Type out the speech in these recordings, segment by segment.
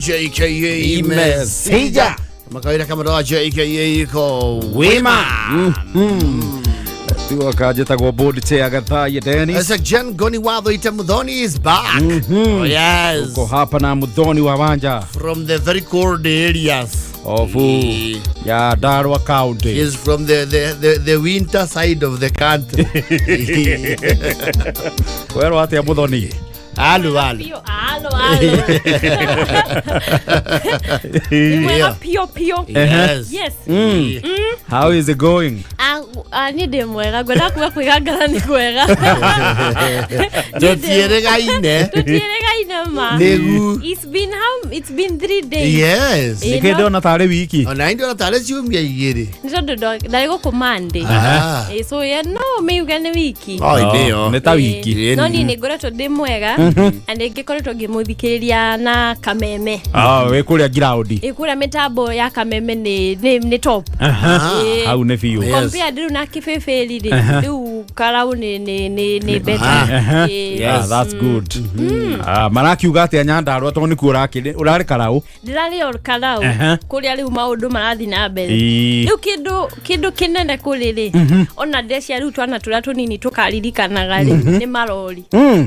JKA Messenger. Kama kawaida kama dawa JKA iko Wima. Tigo kanjĩtagwo board chair Gathaiya Dennis. Sasa Jen Goni Watho Ite Muthoni is back. Oh, yes. Uko hapa na Muthoni wa Wanja From the very cold areas. of He ya Ndarwa County. is from the winter side of the country. Werwo atĩa Muthoni? Alu alu. Pio, alo, alo. Nĩ mwega pio pio. Yes. Yes. How is it going? Ah, ah, niĩ ndĩ mwega ngwenda kuga kwĩgangara nĩ kwega. Tũtiĩrĩgaine. Tũtiĩrĩgaine ma. Nĩgu. It's been 3 days. Yes. Eh, Nĩkĩ no. ndĩrona tarĩ wiki? Ona indi ona tarĩ ciumia igĩrĩ. Nĩ tondũ ndarĩ gũkũ Monday. Ah. Eh, so yeah, no mĩuga nĩ wiki. Oh, nĩyo. Nĩ ta wiki. Eh, no niĩ nĩ ngoretwo ndĩ mwega na nĩ ngĩkoretwo ngĩmũthikĩrĩria na kameme. Ah, wĩ kũrĩa ground. Ĩ kũrĩa mĩtambo ya kameme nĩ top. Aha. Eh, Hau nĩ biũ. Yes. Compared rĩu na kĩbĩbĩri rĩ, rĩu karau nĩ better. Aha. Ĩ, Ah, that's good. Ah, marakiuga atĩa Nyandarua tondũ nĩkuo ũrakĩrĩ ũrarĩ Karau. Ndĩrarĩ o karau kũrĩa rĩu maũndũ marathiĩ na mbere. Rĩu kĩndũ kĩnene kũrĩ rĩ, ona ndecia rĩu twana tũrĩa tũnini tũkaririkanaga rĩ, nĩ marori.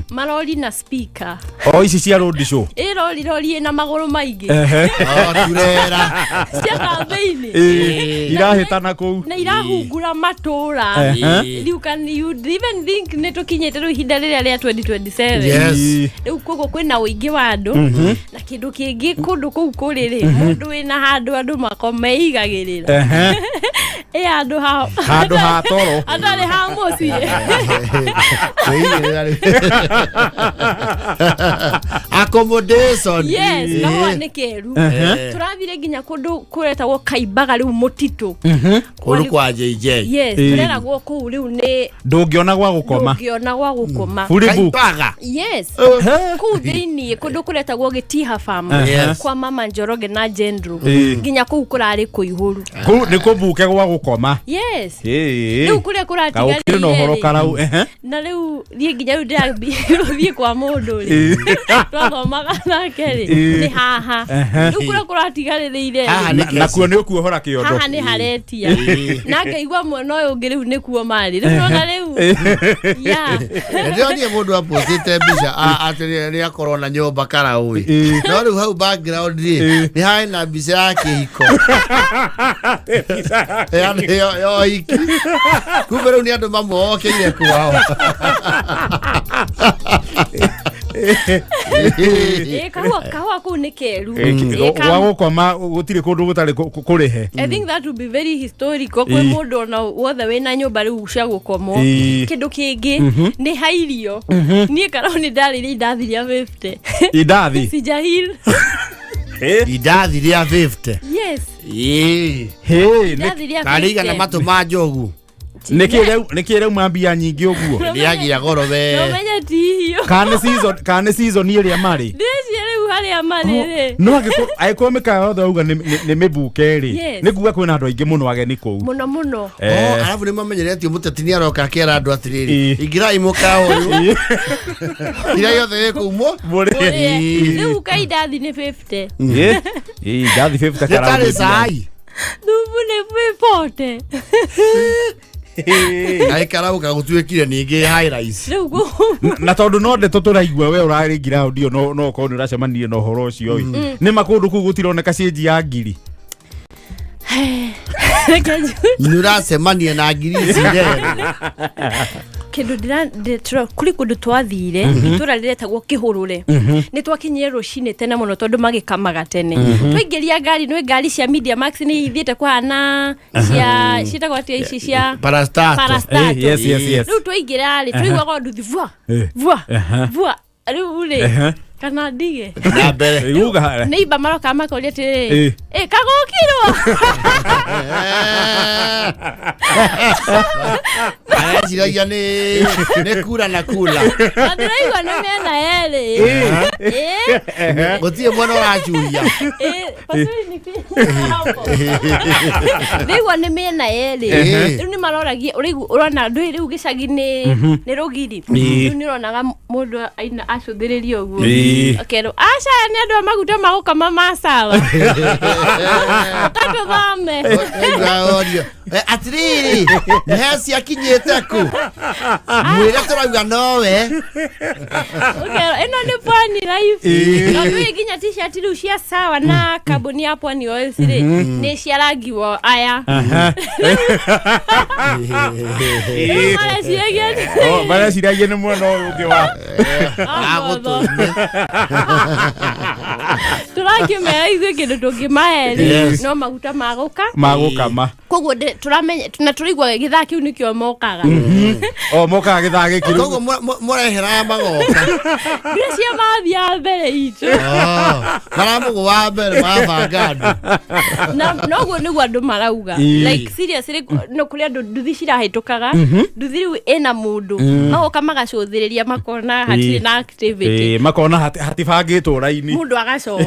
Marori na speaker. O ici cia road show. Ĩ rori ĩna magũrũ maingĩ. Oh, turera. Cia kambĩini. Irahĩtana kũu. Na irahungura matũra. Rĩu can you even think nĩ tũkinyĩte rĩu ihinda rĩrĩa rĩa 2027? Yes. Rĩu koguo kwĩna ũingĩ wa andũ na kĩndũ kĩngĩ kũndũ kũu kũrĩ rĩ, mũndũ wĩna handũ andũ mako meigagĩrĩra. Ĩ handũ ha Handũ ha toro. hatarĩ ha mũciĩ. Kwĩigĩrĩra rĩ. Accommodation. Yes, kahũa nĩ keru. Tũrathire nginya kũndũ kũretagwo Kaimbaga rĩu mũtitũ. Kũndũ kwa JJ. Yes, tũreragwo kũu rĩu nĩ Ndũngĩona gwa gũkoma. ndũngĩona gwa gũkoma. Fully booked. Kaimbaga. Yes, kũu thĩiniĩ kũndũ kũretagwo Gĩtiha Farm Yes. kwa mama Njoroge na Jendro, nginya kũu kũrarĩ kũihũru. Kũu nĩ kũbuke gwa gũkoma. Yes. Ĩĩ. Rĩu kũrĩa Kaũkĩrĩ na ũhoro kũratigarĩire rĩ, Karau. Na rĩu niĩ nginya rĩu ndĩrathiĩ kwa mũndũ rĩ, twathomaga nake rĩ, nĩ haha rĩu kũrĩa kũratigarĩrĩire rĩ, Haha nĩ Nakuo nĩ ũkuohora kĩondo. Haha nĩ haretia na ngaigua mwena ũyũ ũngĩ rĩu nĩkuo marĩ rĩu nona rĩu, yeah. Ndĩronire mũndũ apostĩte mbica atĩ nĩ akorwo na nyũmba Karau ĩ. No rĩu hau background rĩ, nĩ harĩ na mbica ya kĩhiko. Ya ũhiki. Kumbe rĩu nĩ andũ mamuokeire kwao. Ĩ, kahũa kũu nĩ keru. Ĩ, Gwa gũkoma gũtirĩ kũndũ gũtarĩ kũrĩhe. I think that would be very historical kwĩ mũndũ ona wothe wĩna nyũmba rĩu cia gũkomwo. Kĩndũ kĩngĩ nĩ ha irio, niĩ Karau nĩ ndarĩire indathi rĩa 50. Indathi. Sijahil. Indathi rĩa 50. Yes. Ĩĩ. Hĩ, Indathi rĩa Tarĩ igana 50. matũ ma njogu. Nĩkĩ rĩauma mbia nyingĩ ũguo? Rĩagia goro we. Nomenye ti irio. Kana nĩ season ĩrĩa marĩ? Ndĩcie rĩu harĩa marĩ rĩ. No angĩkorwo mĩkawa yothe auga nĩ mĩbuke rĩ, nĩ kuga kwĩna andũ aingĩ mũno ageni kũu. Mũno mũno. Oh, arabu nĩ mamenyeretio mũteti nĩ aroka akera andũ atĩrĩrĩ, ingĩrai mũkawa ũyũ, kĩrĩa gĩothe gĩkumwo Mũrĩe. Mũrĩe. Rĩu ka indathi nĩ 50. Ĩ, indathi 50 nĩ Karau tarĩ nĩ mbia. cai. Thubu nĩ 40. Kaĩ Karau gagũtuĩkire ningĩ high rise. Rĩu kũu Na tondũ no ndeto tũraigua we ũrarĩ ground ĩyo, no ũkorwo nĩ ũracemanirie na ũhoro ũcio ĩ, nĩ ma kũndũ kũu gũtironeka cĩnji ya ngiri? Reke Nĩ ũracemania na ngiri ici rero. Kĩndũ kũrĩ kũndũ twathire, itũra rĩretagwo Kĩhũrũre. Nĩ twakinyire rũcinĩ tene mũno tondũ magĩkamaga tene. Twaingĩria ngari, nĩ ngari cia Media Max nĩ ithiĩte kũhana cia ciĩtagwo atĩa ici cia Parastato. Parastato. Yes. Rĩu twaingĩra rĩ, twaiguaga nduthi vua vua vua rĩu rĩ, kana ndige. Na mbere. Uga. Nĩ imba maroka makoria atĩrĩrĩ, ĩ kagũkirwo. Areciragia nĩ kura na kula. Na ndĩraigua nĩ mĩena yerĩ. Ĩ, Gũtirĩ mwena ũracuria. Ĩ, pasuri ni hapo. Ndĩraigua nĩ mĩena yerĩ. Rĩu nĩ maroragia ũraigua ũrona ndũĩ rĩu gĩcagi nĩ rũgiri. Rĩu nĩ ũronaga mũndũ aina acũthĩrĩria ũguo. Ũkerwo aca aya nĩ andũ a maguta ma gũkama ma sawa, ũkatũthome. Orio atiriri he ciakinyĩte kũ mwĩre tũrauga nowe. Ũkerwo ĩno nĩ Pwani Life, tondũ ĩ nginya t-shirt rĩu cia sawa na kambuni ya Pwani Oils rĩ, nĩ cia rangi wa aya. Rĩu mareciragia Oh, mareciragia nĩ mwena ũyũ ũngĩ wa Agũtũime. Tũrakĩmera ithuĩ kĩndũ tũngĩmahe rĩ, no maguta ma gũka magũkama. Koguo tũramenya na tũraigua gĩthaa kĩu nĩkĩo mokaga. O mokaga gĩthaa gĩkĩ rĩu. Koguo mũrehera magoka. Mbia cia mathiaga mbere itũ. Maramũgũ wa mbere marabanga andũ. Na noguo nĩguo andũ marauga. Like seriously, no kũrĩ andũ nduthi cirahĩtũkaga, nduthi rĩu ĩna mũndũ, magoka magacũthĩrĩria makona hatirĩ na activity. Ĩĩ, makona hatibangĩtwo raini. Mũndũ agacoka.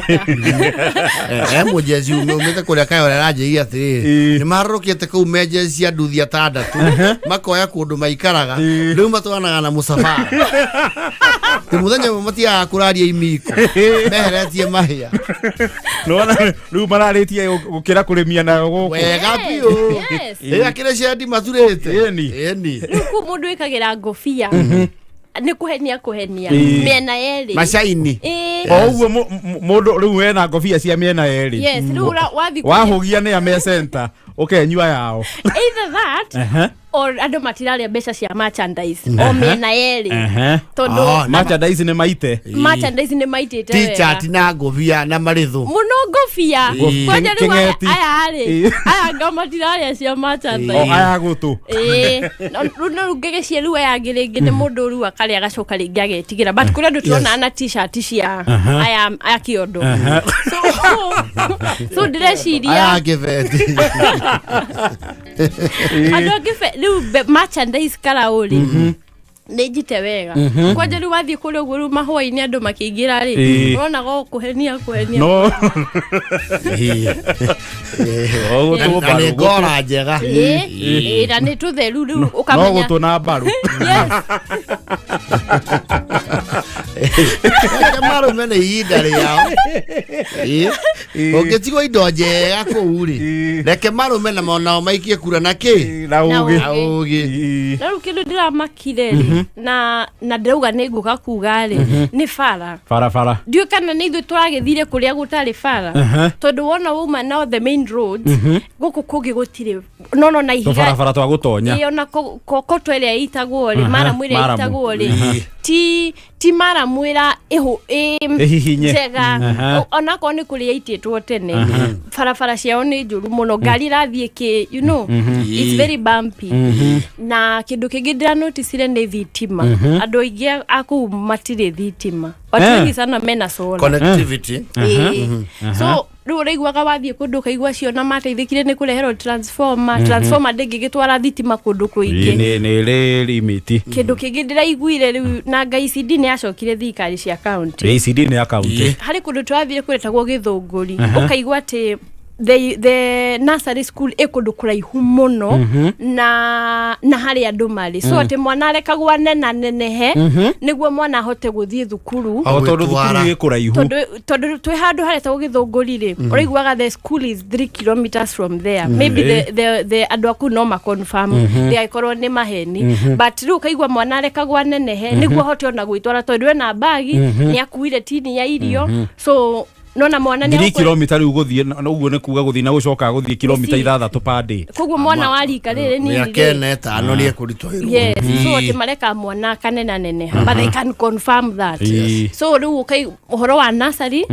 E mũjeci umĩte kũrĩa Kayore aranjĩire atĩrĩrĩ, nĩ maharũrũkĩte kũu menjeci cia nduthi atandatũ, makoya kũndũ maikaraga, rĩu matwaranaga na mũcabara ti mũthenya ũmwe matiagaga kũraria imiko meheretie mahĩa. Nĩwona rĩu mararĩtie gũkĩra kũrĩmia nayo gũkũ. Wega biũ. Ĩ akĩrĩ cendi maturĩte. Ĩni. Ĩni. Rĩu kũu mũndũ wĩkagĩra ngũbia nĩ kũhenia kũhenia mĩena yerĩ. Macaini. Ĩĩ. O ũguo mũndũ rĩu wena ngobia cia mĩena yerĩ. Yes, rĩu wathiĩ Wahũgia nĩ a me center ũkenyua yao. Either that or andũ matirarĩa mbeca cia merchandise o mĩena yerĩ, tondũ Merchandise nĩ maite. Merchandise nĩ maitĩte wega. T-shirt na ngũbia na marĩthũ. Mũno ngũbia. Kwanja rĩu aya Kĩng'eti. aya rĩ, aya nga matirarĩa cia O merchandise. aya gũtũ. Ĩĩ. No rĩu no rĩu ngĩgĩcia rĩu aya angĩ rĩngĩ nĩ mũndũ rĩu akarĩa agacoka rĩngĩ agetigĩra, but kũrĩ andũ tũrona na t-shirt cia aya aya kĩondo, so ndĩreciria Aya ngĩbeti. Andũ angĩ rĩu merchandise karaũ rĩ nĩ njite wega. Kwanja rĩu wathiĩ kũrĩa ũguo rĩu mahũa-inĩ andũ makĩingĩra rĩ, ũronaga o kũhenia kũhenia. No o gũtũ Na nĩ mbaru. ngora njega. Ĩĩ, ĩĩ, na nĩ tũtheru rĩu No ũkamenya. gũtũ na mbaru. Yes. Reke marũme nĩ ihinda rĩao. Ĩĩ. Ũngĩtigwo indo njega kũu rĩ, reke marũme na nao maikie kura na kĩ Na Na ũgĩ. Na ũgĩ. Na rĩu kĩndũ ndĩramakire rĩ, na ndĩrauga nĩ ngũka kuga rĩ, nĩ bara. Barabara. Ndiũĩ kana nĩ ithuĩ tũragĩthire kũrĩa gũtarĩ bara, tondũ wona wauma na the main roads, gũkũ kũngĩ gũtirĩ nono na ihiga. Tũbarabara twa gũtonya. Ĩĩ, ona kokoto ĩrĩa ĩtagwo rĩ, maramu ĩrĩa Maramu. ĩtagwo rĩ, ti maramu ĩra ĩhũ Ĩhihinye. njega. Onakorwo nĩ kũrĩa ĩitĩtwo tene, barabara ciao nĩ njũru mũno, ngari irathiĩ kĩ, it's very bumpy. Na kĩndũ kĩngĩ ndĩranoticire nĩ thitima. Andũ aingĩ a kũu matirĩ thitima, watu wengi sana mena solar. Connectivity. Ĩĩ. So rĩu ũraiguaga wathiĩ kũndũ ũkaigua ciona mateithĩkire nĩ kũreherwo transformer. Transformer ndĩngĩgĩtwara thitima kũndũ kũingĩ. Nĩ rĩ limit. Kĩndũ kĩngĩ ndĩraiguire rĩu na nga ICD nĩ yacokire thirikari cia county. ACD nĩ ya county. Harĩ kũndũ tũrathire kũretagwo Gĩthũngũri, ũkaigua atĩ the nursery school ĩ kũndũ kũraihu mũno na harĩa andũ marĩ, so atĩ mwana arekagwo anena nenehe nĩguo mwana ahote gũthiĩ thukuru. O tondũ thukuru Gwĩtwara. ĩ kũraihu. Tondũ twĩ handũ haretagwo Gĩthũngũri rĩ, ũraiguaga the school is 3 kilometers from there. Maybe the andũ aku no maconfirm, ndĩgagĩkorwo nĩ maheni, but rĩu ũkaigua mwana arekagwo anenehe nĩguo ahote ona gwĩtwara, tondũ ena bagi nĩ akuire tini ya irio, so nona mwana nĩ 3 kilomita rĩu gũthiĩ na ũguo nĩ kuga gũthiĩ na gũcoka gũthiĩ kilomita 6 per day. Koguo mwana wa rika rĩrĩ nini Mĩaka rĩ, 4 ĩtano nĩ ekũritũhĩrwo. Yes, so atĩ mareka mwana kanena neneha, but they can confirm that. So rĩu ũkai ũhoro wa nursery,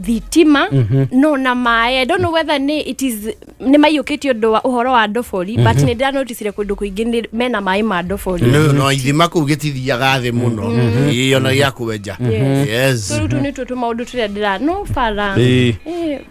thitima no na maĩ, I don't know whether nĩ it is nĩ maiyũkĩtie ũndũ wa ũhoro wa ndobori, but nĩ ndĩranoticire kũndũ kũingĩ nĩ mena maĩ ma ndobori. No ithima kũu gĩtithiaga thĩ mũno. Ĩĩ, ona gĩa kwenja. Yes. So rĩu tũ nĩtuo tũmaũndũ tũrĩa ndĩra no bara.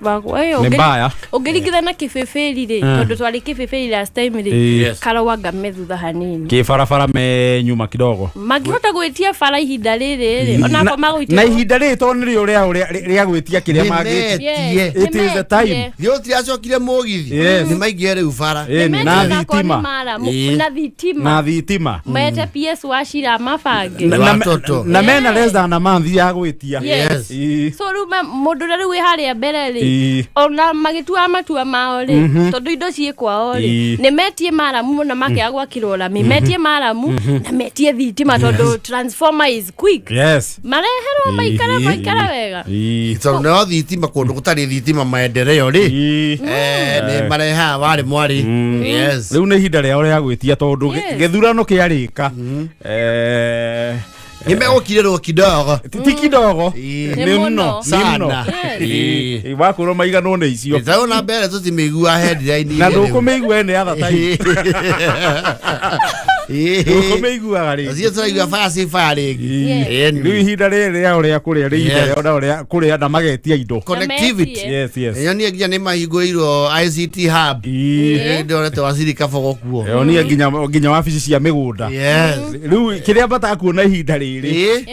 Nĩ mbaya. Ũngĩringithana Kĩbĩbĩri rĩ, tondũ twarĩ Kĩbĩbĩri last time rĩ, Yes. Karau anga me thutha hanini. Kĩbarabara me nyuma kidogo. Mangĩhota gwĩtia bara ihinda rĩrĩ rĩ, onakorwo magũitia. Na ihinda rĩrĩ to nĩrĩo rĩa gwĩtia kĩrĩa mangĩtia. Yes, It is the time. nĩmetie. Githĩ ũtiracokire mũgithi? Yes. Nĩ maingĩre rĩu bara. Ĩni, Nĩmetie na onakorwo nĩ thitima. maramu, Ĩĩ. na thitima. Na thitima. Mete PS Wachira mabange. Na- watoto. Na mena less than a month ya gwĩtia. Yes. Ĩĩ. So rĩu mũndũ ũrĩa rĩu wĩ harĩa mbere rĩ, Ĩĩ. ona magĩtua matua mao rĩ, tondũ indo ciĩ kwao rĩ, nĩ metie maramu na makĩaga gwakĩrwo rami, metie maramu na metie thitima, tondũ transformer is quick. Mareherwo maikara maikara wega. Tondũ nao thitima, kũndũ gũtarĩ thitima maendeleo rĩ, nĩ marehaga warĩ mwarĩ, yes. Rĩu nĩ ihinda rĩao rĩa gwĩtia tondũ gĩthurano kĩarĩka. Nĩ megũkirĩrwo kidogo. Ti kidogo. Ĩĩ. Nĩ Nĩ mũno. mũno. Nĩ mũno. Sana. Yes. Ĩĩ. Wakwĩrwo maiganwo nĩ icio. Tarĩu na mbere tũtimĩigua headline. Na ndũkũmĩigua any other time. Ndũkũmĩiguaga rĩngĩ. Cio tũraigua fire si fire rĩngĩ. Yes. Ĩni. Rĩu ihinda rĩrĩ rĩao rĩa kũrĩa nĩ ihinda rĩao nao rĩa kũrĩa na magetia indo. Connectivity. Metie. Yes. Nyonie nginya nĩ mahingũrĩirwo ICT hub. Ĩĩ. Ndorete waziri Kabogo kuo. Yonie nginya wabici cia mĩgũnda. Yes. Rĩu kĩrĩa bataga kuona ihinda rĩrĩ. Ĩĩ.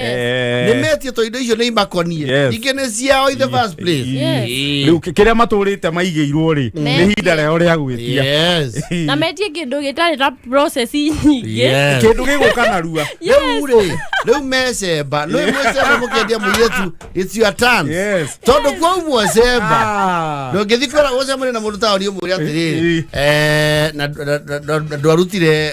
Nĩ metie to indo icio nĩ imakonie. Yes. Ingĩ nĩ ciao in the first place. Yes. Rĩu kĩrĩa matũrĩte maigĩirwo rĩ, nĩ ihinda rĩao rĩa gwĩtia. Yes. Na metie kĩndũ gĩtarĩ na process nyingĩ. Yes. Kĩndũ gĩgũka narua. Rĩu rĩ, rĩu mecemba nĩ mwecemba mũkĩendia mũirĩtu, it's your turn. Tondũ kwaumwo cemba, ndũngĩthiĩ kwĩra gũcemania na mũndũ taũni ũmwĩre atĩrĩrĩ, na ndwarutire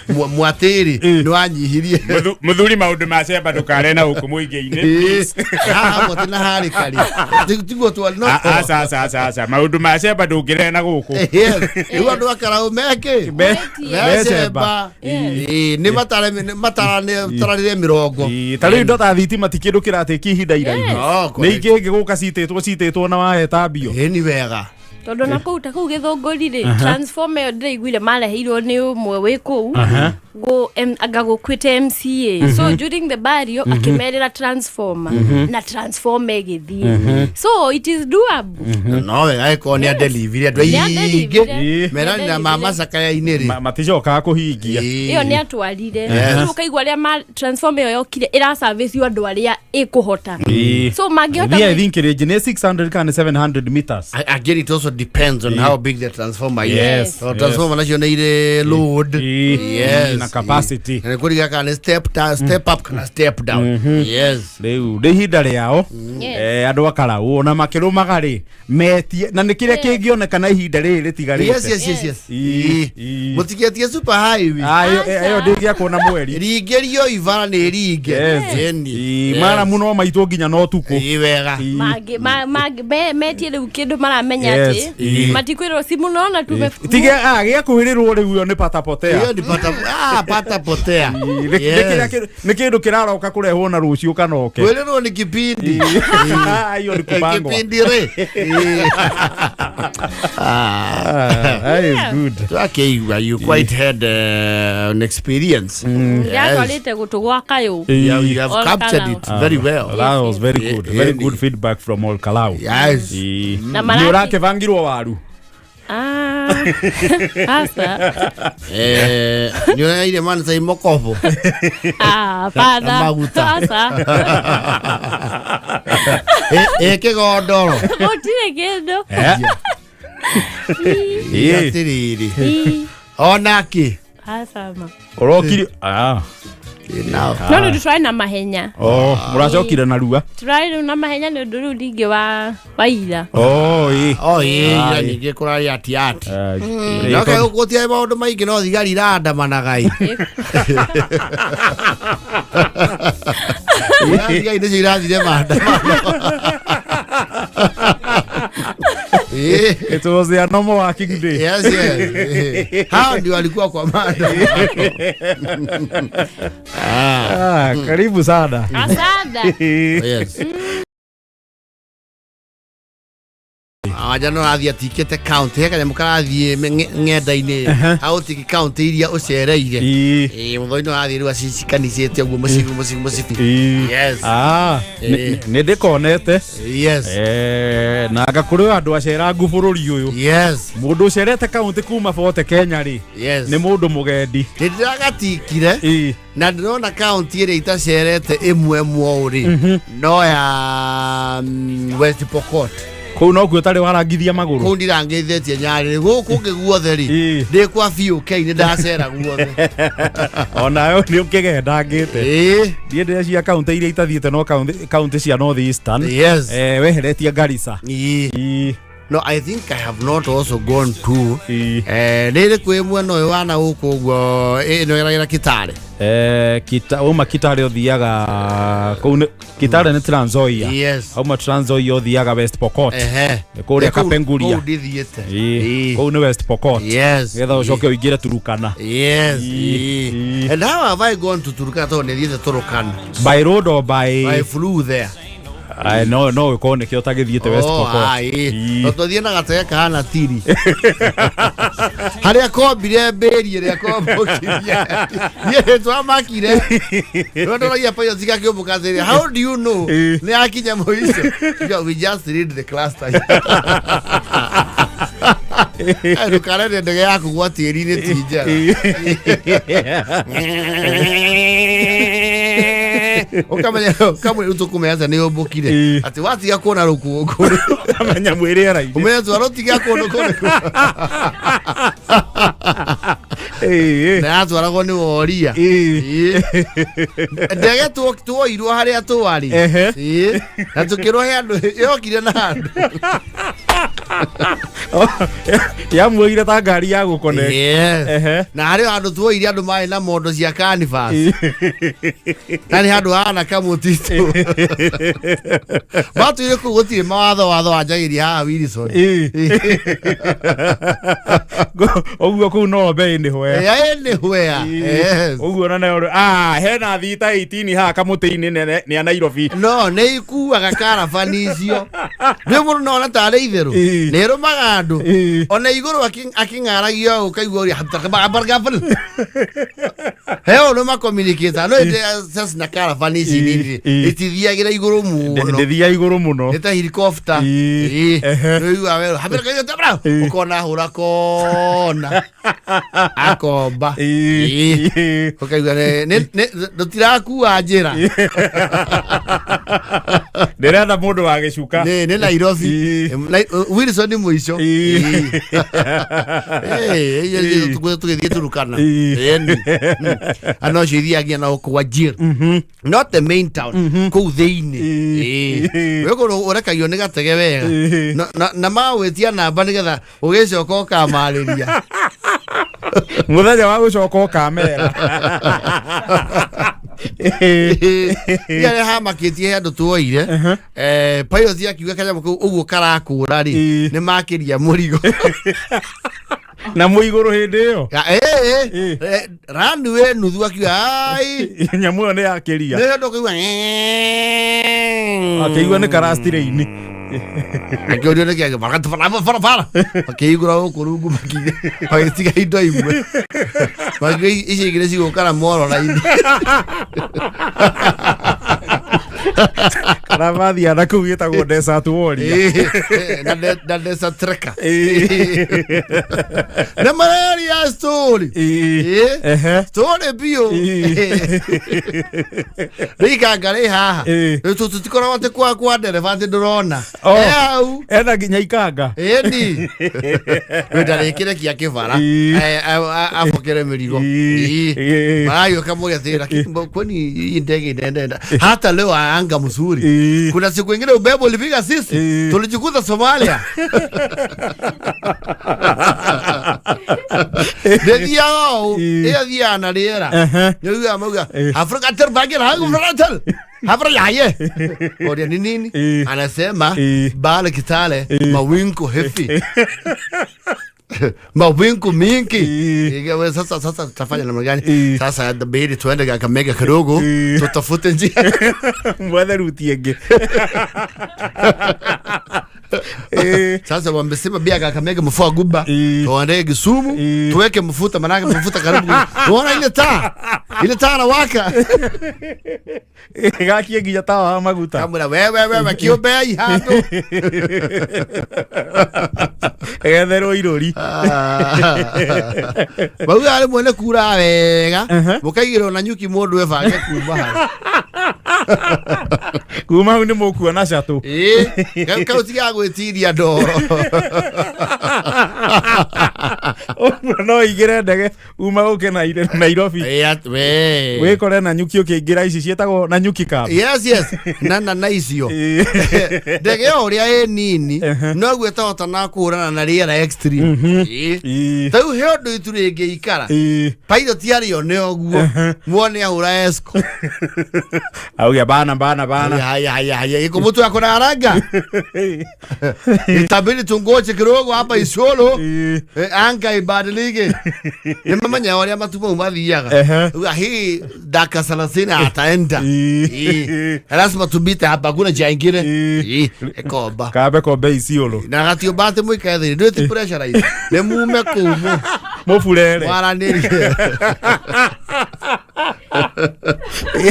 mwatĩrĩ nĩ wanyihirie. Muthuri, maundu ma cemba ndukare na gũkũ mũingĩ-inĩ. Haha mwatĩ na harĩ karĩ tiguo twa no. Aca, aca, aca, aca, maundu ma cemba ndũngĩrehe na gũkũ. Yes. Rĩu andũ akarau mekĩ? Metie. Mecemba. Ĩĩ, nĩ mataranĩre mĩrongo. Ĩĩ, ta rĩu indo ta thitima ti kĩndũ kĩratĩkia ihinda iraihu. Oh, nĩ correct. ingĩ ĩngĩgũka citĩtwo na wahetambio. Ĩĩ, ni wega. Tondũ na kũu ta kũu Gĩthũngũri rĩ, transformer ĩyo ndĩraiguire mareheirwo nĩ ũmwe wĩ kũu anga gũkuĩte MCA, so during the burial akĩmerĩra transformer na transformer ĩgĩthiĩ, so it is doable. No wega ĩkorwo nĩ adelivire andũ Nĩ aingĩ. adelivire. Merani na mamacakaya-inĩ rĩ. Maticokaga kũhingia. Ĩyo nĩ atwarire. Yes. Rĩu ũkaigua arĩa ma transformer ĩyo yokire ĩraservice andũ arĩa ĩkũhota, so mangĩhota. I think range nĩ 600 kana 700 meters. Again, it also depends on how big the transformer is. So transformer nacio nĩ irĩ load. Na capacity. Na nĩ kũriga kana nĩ step up kana step down. Yes. Rĩu nĩ ihinda rĩao. Andũ akarau ona makĩrũmaga rĩ, metie na nĩ kĩrĩa kĩngĩonekana ihinda rĩrĩ rĩtigarĩte. Yes. Ĩĩ. Ĩĩ. Ĩĩ. Mũtigetie super highway. Ah, ĩyo ndĩngĩakwo na mweri. Ringĩrio ibara nĩ ringe. Yes. Ĩni. Ĩĩ, Yes. mara mũno maitwo nginya na ũtukũ. Ĩĩ, wega. Ĩĩ. Metie rĩu kĩndũ maramenya atĩ matikwĩrwo simu nona tume. Tige gĩakuhĩrĩrwo rĩu ĩyo nĩ patapotea. Hiyo ni pata, pata potea. Ĩĩ, nĩ kĩndũ kĩraroka kũrehwo na rũciũ kana oke. Kwĩrĩrwo nĩ kipindi. Hiyo ni kupangwa. Kipindi rĩ. Ĩĩ. Ah, that is good. Twakĩigua you quite had an experience. Yes. Yatwarĩte gũtũ gwa kayũ. You have All captured Kalau. it very well. That was very good. Very Yeah. good feedback from Ol Kalou. Yes. Ĩĩ. Na Nĩ ũrakĩbangirwo waru. Ah, asa. Nĩ ũraire man sai mokobo. Ah, father. Na maguta. Asa. Ĩ kĩgondoro. Gũtirĩ kĩndũ. Ĩĩ. Atĩrĩrĩ. Ii, Onakĩ. asa ma. Ũrokire. Ah. Nao. No rĩu tũrarĩ na mahenya. Oh, mũracokire narua. Tũrarĩ rĩu na mahenya nĩ ũndũ rĩu ningĩ wa ira. Oh, ĩĩ. Oh, ĩĩ, ira Aye. ningĩ kũrarĩ ati ati. Ah, ĩĩ, No kaĩ gũtiarĩ maũndũ maingĩ no thigari irandamanaga ĩ. Thigari nĩcio irathire maandamano. Ĩĩ. It was their normal working day. Yes. Hao ndio walikuwa kwa maandamano. Ah, karibu sana. Asada. Yes. Wanja no arathiĩ atikĩte county, he kanyamũ karathiĩ ng'enda-inĩ agũtiki county iria ũcereire. Ĩĩ. Ĩĩ, Mũthoni no arathiĩ rĩu acicikanicĩte ũguo mũcibi mũcibi mũcibi. Ĩĩ. Yes. Ah, Ĩĩ. nĩ ndĩkonete. Yes. Eh, na anga kũrĩ andũ acerangu bũrũri ũyũ. Yes. Mũndũ ũcerete kaunti kuma bote Kenya rĩ, Yes. nĩ mũndũ mũgendi. Nĩ ndĩragatikire Ĩĩ. na ndĩrona kaunti ĩrĩa itacerete ĩmwe ĩmwe rĩ no ya West Pokot. Kũu nokuo ũtarĩ warangithia magũrũ. Kũu ndirangĩithĩtie nyarĩrĩ, gũkũ ũngĩ guothe rĩ, Ĩĩ. ndĩ kwa BOK nĩ ndacera guothe. Onawe nĩ ũkĩgendangĩte. Ĩĩ. Niĩ ndĩrecia kaunti iria itathiĩte no kaunti cia North Eastern. Yes. Eh, weheretie Garissa. Ĩĩ. Ĩĩ. No, I think I have not also gone to Ĩĩ. Rĩrĩ kwĩ mwena ũyũ wa na gũkũ ũguo ĩno ĩgeragĩra Kitale. Eh, uma Kitale ũthiaga kũu Kitale nĩ Trans Nzoia. Yes. Auma Trans Nzoia ũthiaga West Pokot. Ehe. Kũrĩa Kũu- Kapenguria. Kũu ndithiĩte. Ĩĩ. Ĩĩ. Kũu nĩ West Pokot. Yes. Nĩgetha ũcoke ũingĩre Turukana. Yes. Ĩĩ. Ĩĩ. And how have I gone to Turukana tondũ nĩthiĩte Turukana? By road or by I flew there. Ai, no ũkorwo nĩkĩo ũtagĩthiĩte West Oh, Pokot. ah, ĩĩ. Ĩĩ. No tũthiĩ na gatege kahana tiri harĩa kombire mbĩri ĩrĩa kombũkirie niĩ twamakire rĩu ndoragia pilot gakĩũmbũka atĩrĩ, how do you know Ĩĩ. nĩ akinya mũico? Yeah, we just read the cluster. Ndũkarende ndege yaku gwa tĩri-inĩ, ti njega. Ũkamenya kamwe rĩu tũkũmenya atĩa nĩ ũmbũkire? Ĩĩ. Atĩ watiga kuona rũkũngũ, Ũkamenya mwĩ rĩera-inĩ. ũmenye twarũtiga kũndũ kũrĩkũ. Ĩĩ. Na yatwaragwo nĩ woria. Ĩĩ. Ĩĩ. Ndege tuoirwo harĩa twarĩ. Ehe. Ĩĩ. Na tũkĩrwo he andũ yokire na andũ. Yamuoire ta ngari ya gũconnect. Yes. Ehe. Na harĩ o handũ tuoire andũ marĩ na mondo cia canvas na nĩ handũ hahana kamũtitũ matwire kũu gũtirĩ mawatho, watho wanjagĩria haha Wilson. Ĩĩ. Ũguo kũu no bei nĩ where. Anywhere. Yes. Ũguo na nayo ah hena thita 18 haha kamũtĩ-inĩ nene nĩ a Nairobi. No nĩ ikuaga karabani icio rĩu mũndũ no ona tarĩ itherũ. Ĩĩ. Nĩ ĩrũmaga andũ. Ĩĩ. Ona igũrũ akĩng'aragio ũkaigua ũrĩa he ũndũ makominikĩta no ĩndĩ Cessna karabani ici nini Ĩĩ. itithiagĩra igũrũ mũno. Ndĩthia igũrũ mũno. Nĩ ta helicopter. Ĩĩ. Ĩĩ. Ehe. Nĩ ũiguaga werũ habira kaigua tabra Ĩĩ. ũkona hũra kona akomba. Ĩĩ. Ĩĩ. Ũkaigua ndũtirakua njĩra. Ndĩretha mũndũ wa gĩcuka. Nĩ Nairobi. Ĩĩ. Wilson nĩ mũico. Ĩĩ. Ĩĩ, tũgĩthiĩ Turukana. Ĩĩ. Ĩni. Ano ũcio ithiagia na gũkũ Wajir, not the main town, kũu thĩinĩ. Ĩĩ. Ĩĩ. Wĩ kũndũ ũrekagio nĩ gatege wega. Ĩĩ. Na mawĩtia namba nĩgetha ũgĩcoka ũkamarĩria. Mũthenya wa gũcoka ũkamera. Ia arĩa hamakĩtie he andũ tuoire pilot akiuga kanyamũ kau ũguo karakũra rĩ, Ĩĩ. nĩ makĩria mũrigo. Na mũigũrũ hĩndĩ ĩyo. Ya, Ĩĩ. Runway nuthu akiuga ai Nyamũ ĩyo nĩ yakĩria. nĩ andũ kaigua Akĩigua nĩ karastiraini. Akĩũrio nĩ kĩangĩ barabara makĩhingũra gũkũ rungu magĩtiga indo imwe makiuga icio igĩrĩ cigũka na morora-inĩ. Kana mathiaga na kũu gĩtagwo Desert Warrior. Ĩĩ, na desert trekker. Ĩĩ. Nĩ mararia story. Ĩĩ. Ĩĩ. Ehe. Story biũ. Ĩĩ. Rĩu ikanga rĩ haha. Ĩĩ. Rĩu tũtikoragwo atĩ kwa ndereba atĩ ndũrona. Oh. E hau. Ena nginya ikanga. Ĩni ndarĩkĩrekia kĩbara. Ĩĩ. Abokere mĩrigo. Ĩĩ. Ĩĩ. Ĩĩ. Maragĩũka mũgĩ atĩ lakini kwani hii ndege inaenda hata leo anga mzuri? Ĩĩ. Kuna siku ingine ubebo ulipiga sisi Ĩĩ. tulijikuta Somalia ndĩthiaga ũũ. Ĩĩ. Ĩyo thiaga na rĩera. Ehe. Nĩũiguaga mauga Ĩĩ. Afrika terbagira hagu hafra yaye oria ni nini? Ĩĩ. Anasema Ĩĩ. Bale Kitale Ĩĩ. mawingu hefi mawingu mingi. Ĩĩ. Ĩĩ, sasa tutafanya namna gani? Ĩĩ. Sasa inabidi tuende Kakamega kidogo Ĩĩ. tutafute njia. Mwethe ruti ĩngĩ. Sasa wamesema bia Kakamega mfua guba, tuende Kisumu tuweke mfuta, manake mfuta karibu. Unaona ile taa, ile taa nawaka. Gakie nginya tawa wa maguta. Kamwira wewe wewe kiumbe handu. Getherwo irũri. Mauga rĩmwe nĩ kura wega, mũkaigĩrwo na nyuki, mũndũ ebange kuma hau. Kuma hau nĩ mũkuona catũ. Ĩĩ, kau tiga gwĩtiria ndoro. Ũguo no igĩre ndege uma ũke Nairobi. Ĩĩ, we. Wĩkore na nyuki ũkĩingĩra ici ciĩtagwo na nyuki cab. Yes, na icio ndege ĩyo ũrĩa ĩ nini noguo ĩtahota na kũhũrana na rĩera extreme. Ĩĩ. Ta rĩu he ũndũ itu rĩngĩikara pilot arĩo nĩ ũguo muone ahũra esco. Auge bana bana bana. Haya haya haya, iko mtu ako na haraka, itabidi tungoje kidogo hapa Isiolo. Anga ibadilike, nimamenya ũrĩa matu mau mathiaga. Uga hii dakika 30 ataenda. Lazima tubite hapa, hakuna njia ingine. Ĩkomba. Kambe kombe Isiolo. Na gatiũmba atĩ mũikare thĩinĩ ndwĩ ti pressurize, nĩ mume kũu mũburere. Mwaranĩrie.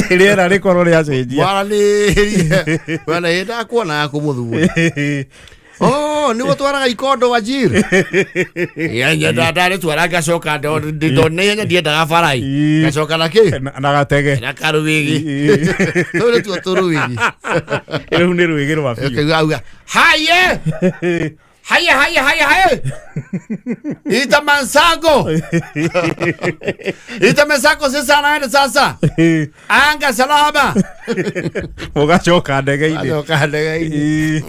Rĩera rĩkorwo rĩacenjia. Mwaranĩrie wena ĩ ndakuona kũmũthura. Oh, nĩguo twaraga ikondo Wajir. Ndarĩ twara ngacoka ndona ihenya ndiendaga barai. Ngacoka na kĩ? Na gatege. Na karwĩgĩ. Tũu nĩtuo tũrwĩgĩ. Rĩu nĩ rwĩgĩ rwa biũ. Ũkaigua auga, haye! Haye, haye, haye, haye! Ita mansago! Ita mansago sasa anaenda sasa. Anga salama. Mũgacoka ndege-inĩ. Acoka ndege-inĩ.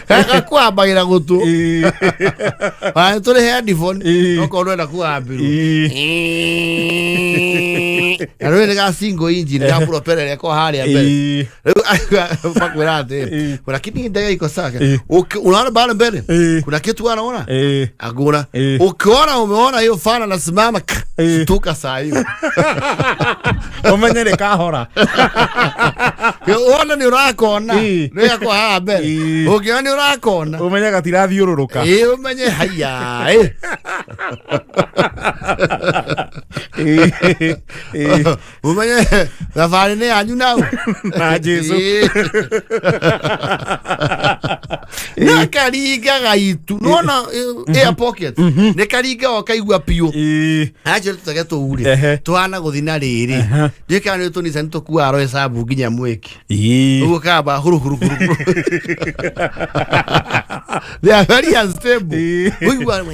Gakwambagĩra gũtũ. Ona tũrĩ headphone okorwo ndwenda kũgambĩrwo. Na rĩu nĩ ga single engine ga propeller ĩrĩa ĩkoragwo harĩa mbere. Rĩu makwĩra atĩ lakini ndege iko sawa. Unaona pale mbele kuna kitu anaona hakuna. Ukiona umeona hiyo fana nasimama, shtuka saa hiyo. Ũmenye nĩ kahora. Wona nĩ ũrakona nĩ gakwa haha mbere. Ũngĩona nĩ ũrakona, ũmenye gatirathiũrũrũka. Ĩ, ũmenye haya ĩ. Ũmenye thabarĩ nĩ yanyu nau Na Jesũ. Na karingaga itu nona air pocket nĩ karingaga ũkaigua piũ. Acio tũtege tũu rĩ tũhana gũthi na rĩrĩ ndiũĩ kana nĩ tũnica nĩ tũkuaga roho hesabu nginya mwĩki ũguo kamba huru huru huru huru. They are very unstable. Ũigua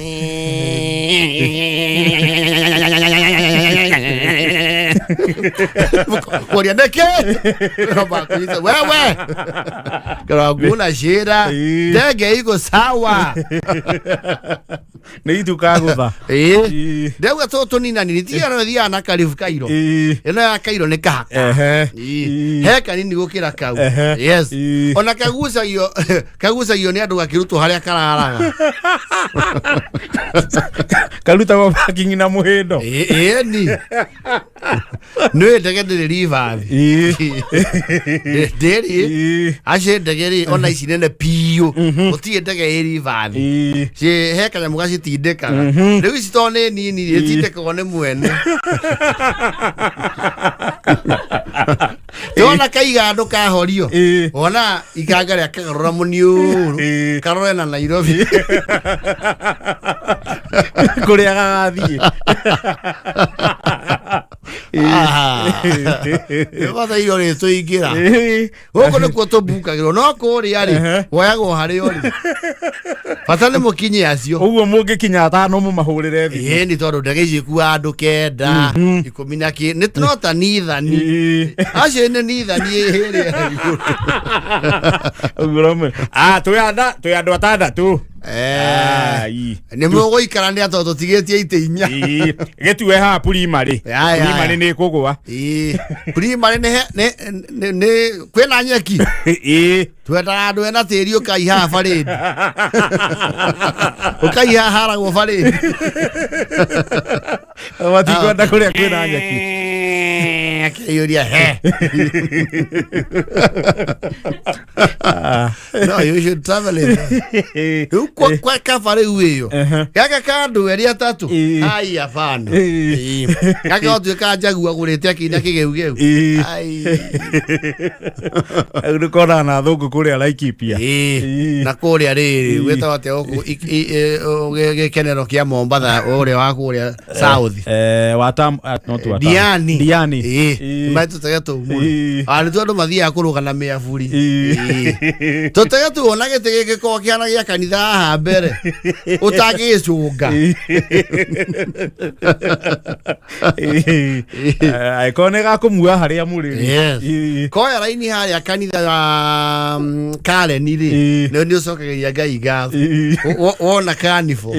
kuria nĩkĩ Kũnyita, wewe kĩranguna shida, ndege iko sawa. Nĩ itu kagũtha. Ĩĩ, ndauga tũtũ tũninani tiga no thiaga na karibu kairo. Ĩno ya kairo nĩ kahaka. Ĩĩ. He kanini gũkĩra kau. Yes. Ona kagucagio kagucagio nĩ andũ gakĩrutwo harĩa kararaga. Karutagwo parking na mũhĩndo. Ĩni nĩ ndege ndĩrĩ ribathi ndĩrĩ acio ndege rĩ ona ici nene piũ gũtirĩ ndege ĩ ribathi. He kanyamũ gacitindĩkaga, rĩu ici tondũ nĩ nini rĩ itindĩkagwo nĩ mwene tona kaigandũ kahorio. Ona ikanga rĩa kagarũra mũniũrũ karore na Nairobi. Kũrĩa gagathiĩ. Nĩbatairwo rĩ tũingĩra gũkũ nĩkuo tũmbukagĩrwo no kũrĩa rĩ woyagwo harĩa ũrĩ, bata nĩ mũkinye acio. Ũguo mũngĩkinya atano mũmahũrĩre thimũ. Ĩĩ, nĩ tondũ ndege ici ikuaga andũ 9, 10 na kĩ nĩ no ta nithani acio nĩ nithani ĩrĩa igũrũ. Ũguo no Ah, twĩ andũ atandatũ. Ai. Nĩ mũgũikarania tondũ tũtigĩtie itĩ 4. Ii, gĩtue haha primary. Ya, ya, Primary ya. nĩ ĩkũgũa. Ĩĩ, primary nĩ kwĩna nyeki. Ĩĩ. Twendaga andũ ena tĩri ũkaihaha barĩndi ũkaihaha haragwo barĩndi. Matikwenda kũrĩa kwĩna nyeki. Akĩiyũria he. No, you should travel in rĩu kwa kaba rĩu ĩyo gaka ka andũ erĩ atatũ. Ai, hapana. Gaka gatuĩka njagu agũrĩte akĩina kĩgeugeu. Ai. Rĩu nĩkonaga na thũngũ kũrĩa Laikipia. Na kũrĩa rĩrĩ gwĩtagwo atĩa gũkũ gĩkenero kĩa Mombatha ũrĩa wa kũrĩa South? Watam, not Watam. Diani. Diani. Maĩ tũtege tũu mũno. Ah, nĩtuo andũ mathiaga kũrũga na mĩaburi. Tũtege tũu ona gĩtĩ gĩkĩkorwo kĩhana gĩa kanitha haha mbere ũtangĩgĩcũnga. Angĩkorwo nĩ gakũmua harĩa mũrĩ rĩ. Yes. Koya raini harĩa kanitha wa Kareni rĩ, nĩ ũcokagĩria Ngai ngatho. Wona kanibo.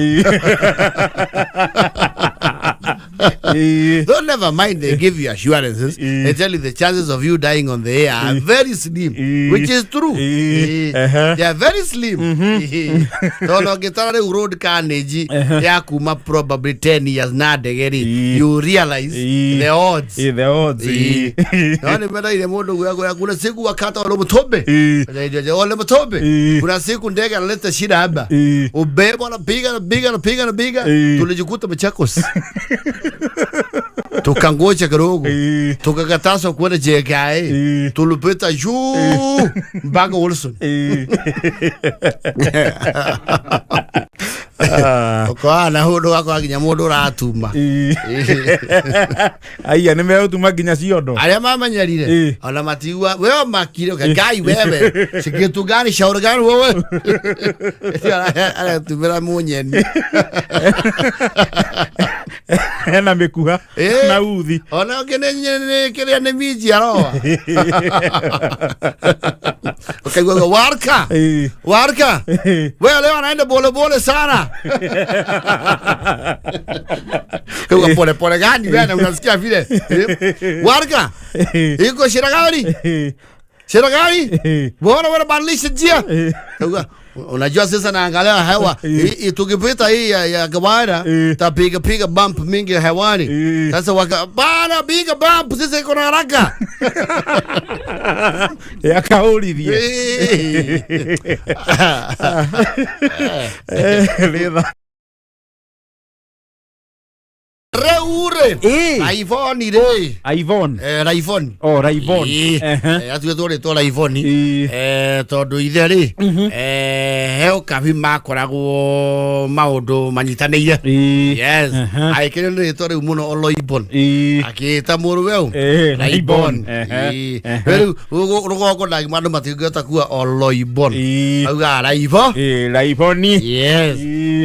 Don't never mind, they give you assurances. They tell you the chances of you dying on the air are very slim, which is true. They are very slim. Tondũ ũngĩtara rĩu road carnage ya kuma probably 10 years na ndege rĩ, you realize the odds. The odds. No nĩ mendaire mũndũ guya kuna siku wakata wale mtombe. Wale mtombe. Kuna siku ndege analeta shida hapa. Ubebo anapiga anapiga anapiga anapiga. Tulijikuta Machakos. Tukangoja kidogo. Tukakatazwa kwenda JKIA. Tulipita juu mpaka Wilson. Ũkoraga na ũndũ wakora nginya mũndũ ũratuma. Aiya, nĩ megũtuma nginya ciondo. Arĩa mamenyerire ona matigua wewe makire uka ngai wewe sikitu gani shauri gani wewe aratumĩra munyeni. Hena mĩkuha na uthi. Ona ũngĩ nĩ kĩrĩa nĩ minji aroa ukaigua warka warka wewe leo anaenda pole pole sana. Kaigua pole pole gani wewe na unasikia vile. Warka iko shida gani shida gani mbona wanabadilisha njia? Kaigua, unajua sasa naangalia hewa. Tukipita hii ya kawaida tapiga piga bump mingi hewani. Sasa waka bana piga bump sasa iko na haraka. Yakaũrithie. Rĩtha. Rĩu rĩ Raivoni rĩ. Ivon. Raivoni. Oh, Raivon. Atuĩtwo rĩtwa Raivoni. Tondũ ithe rĩ he ũkabi makoragwo maũndũ manyitanĩire. Yes. Agĩkĩrio nĩ rĩtwa rĩu mũno Oloibon. Akĩĩta mũrũwe ũ Raibon. Raibon. Rĩu rũgongo ndagima andũ matingĩhota kuga Oloibon. Augaga Raivo. Raivoni. Yes.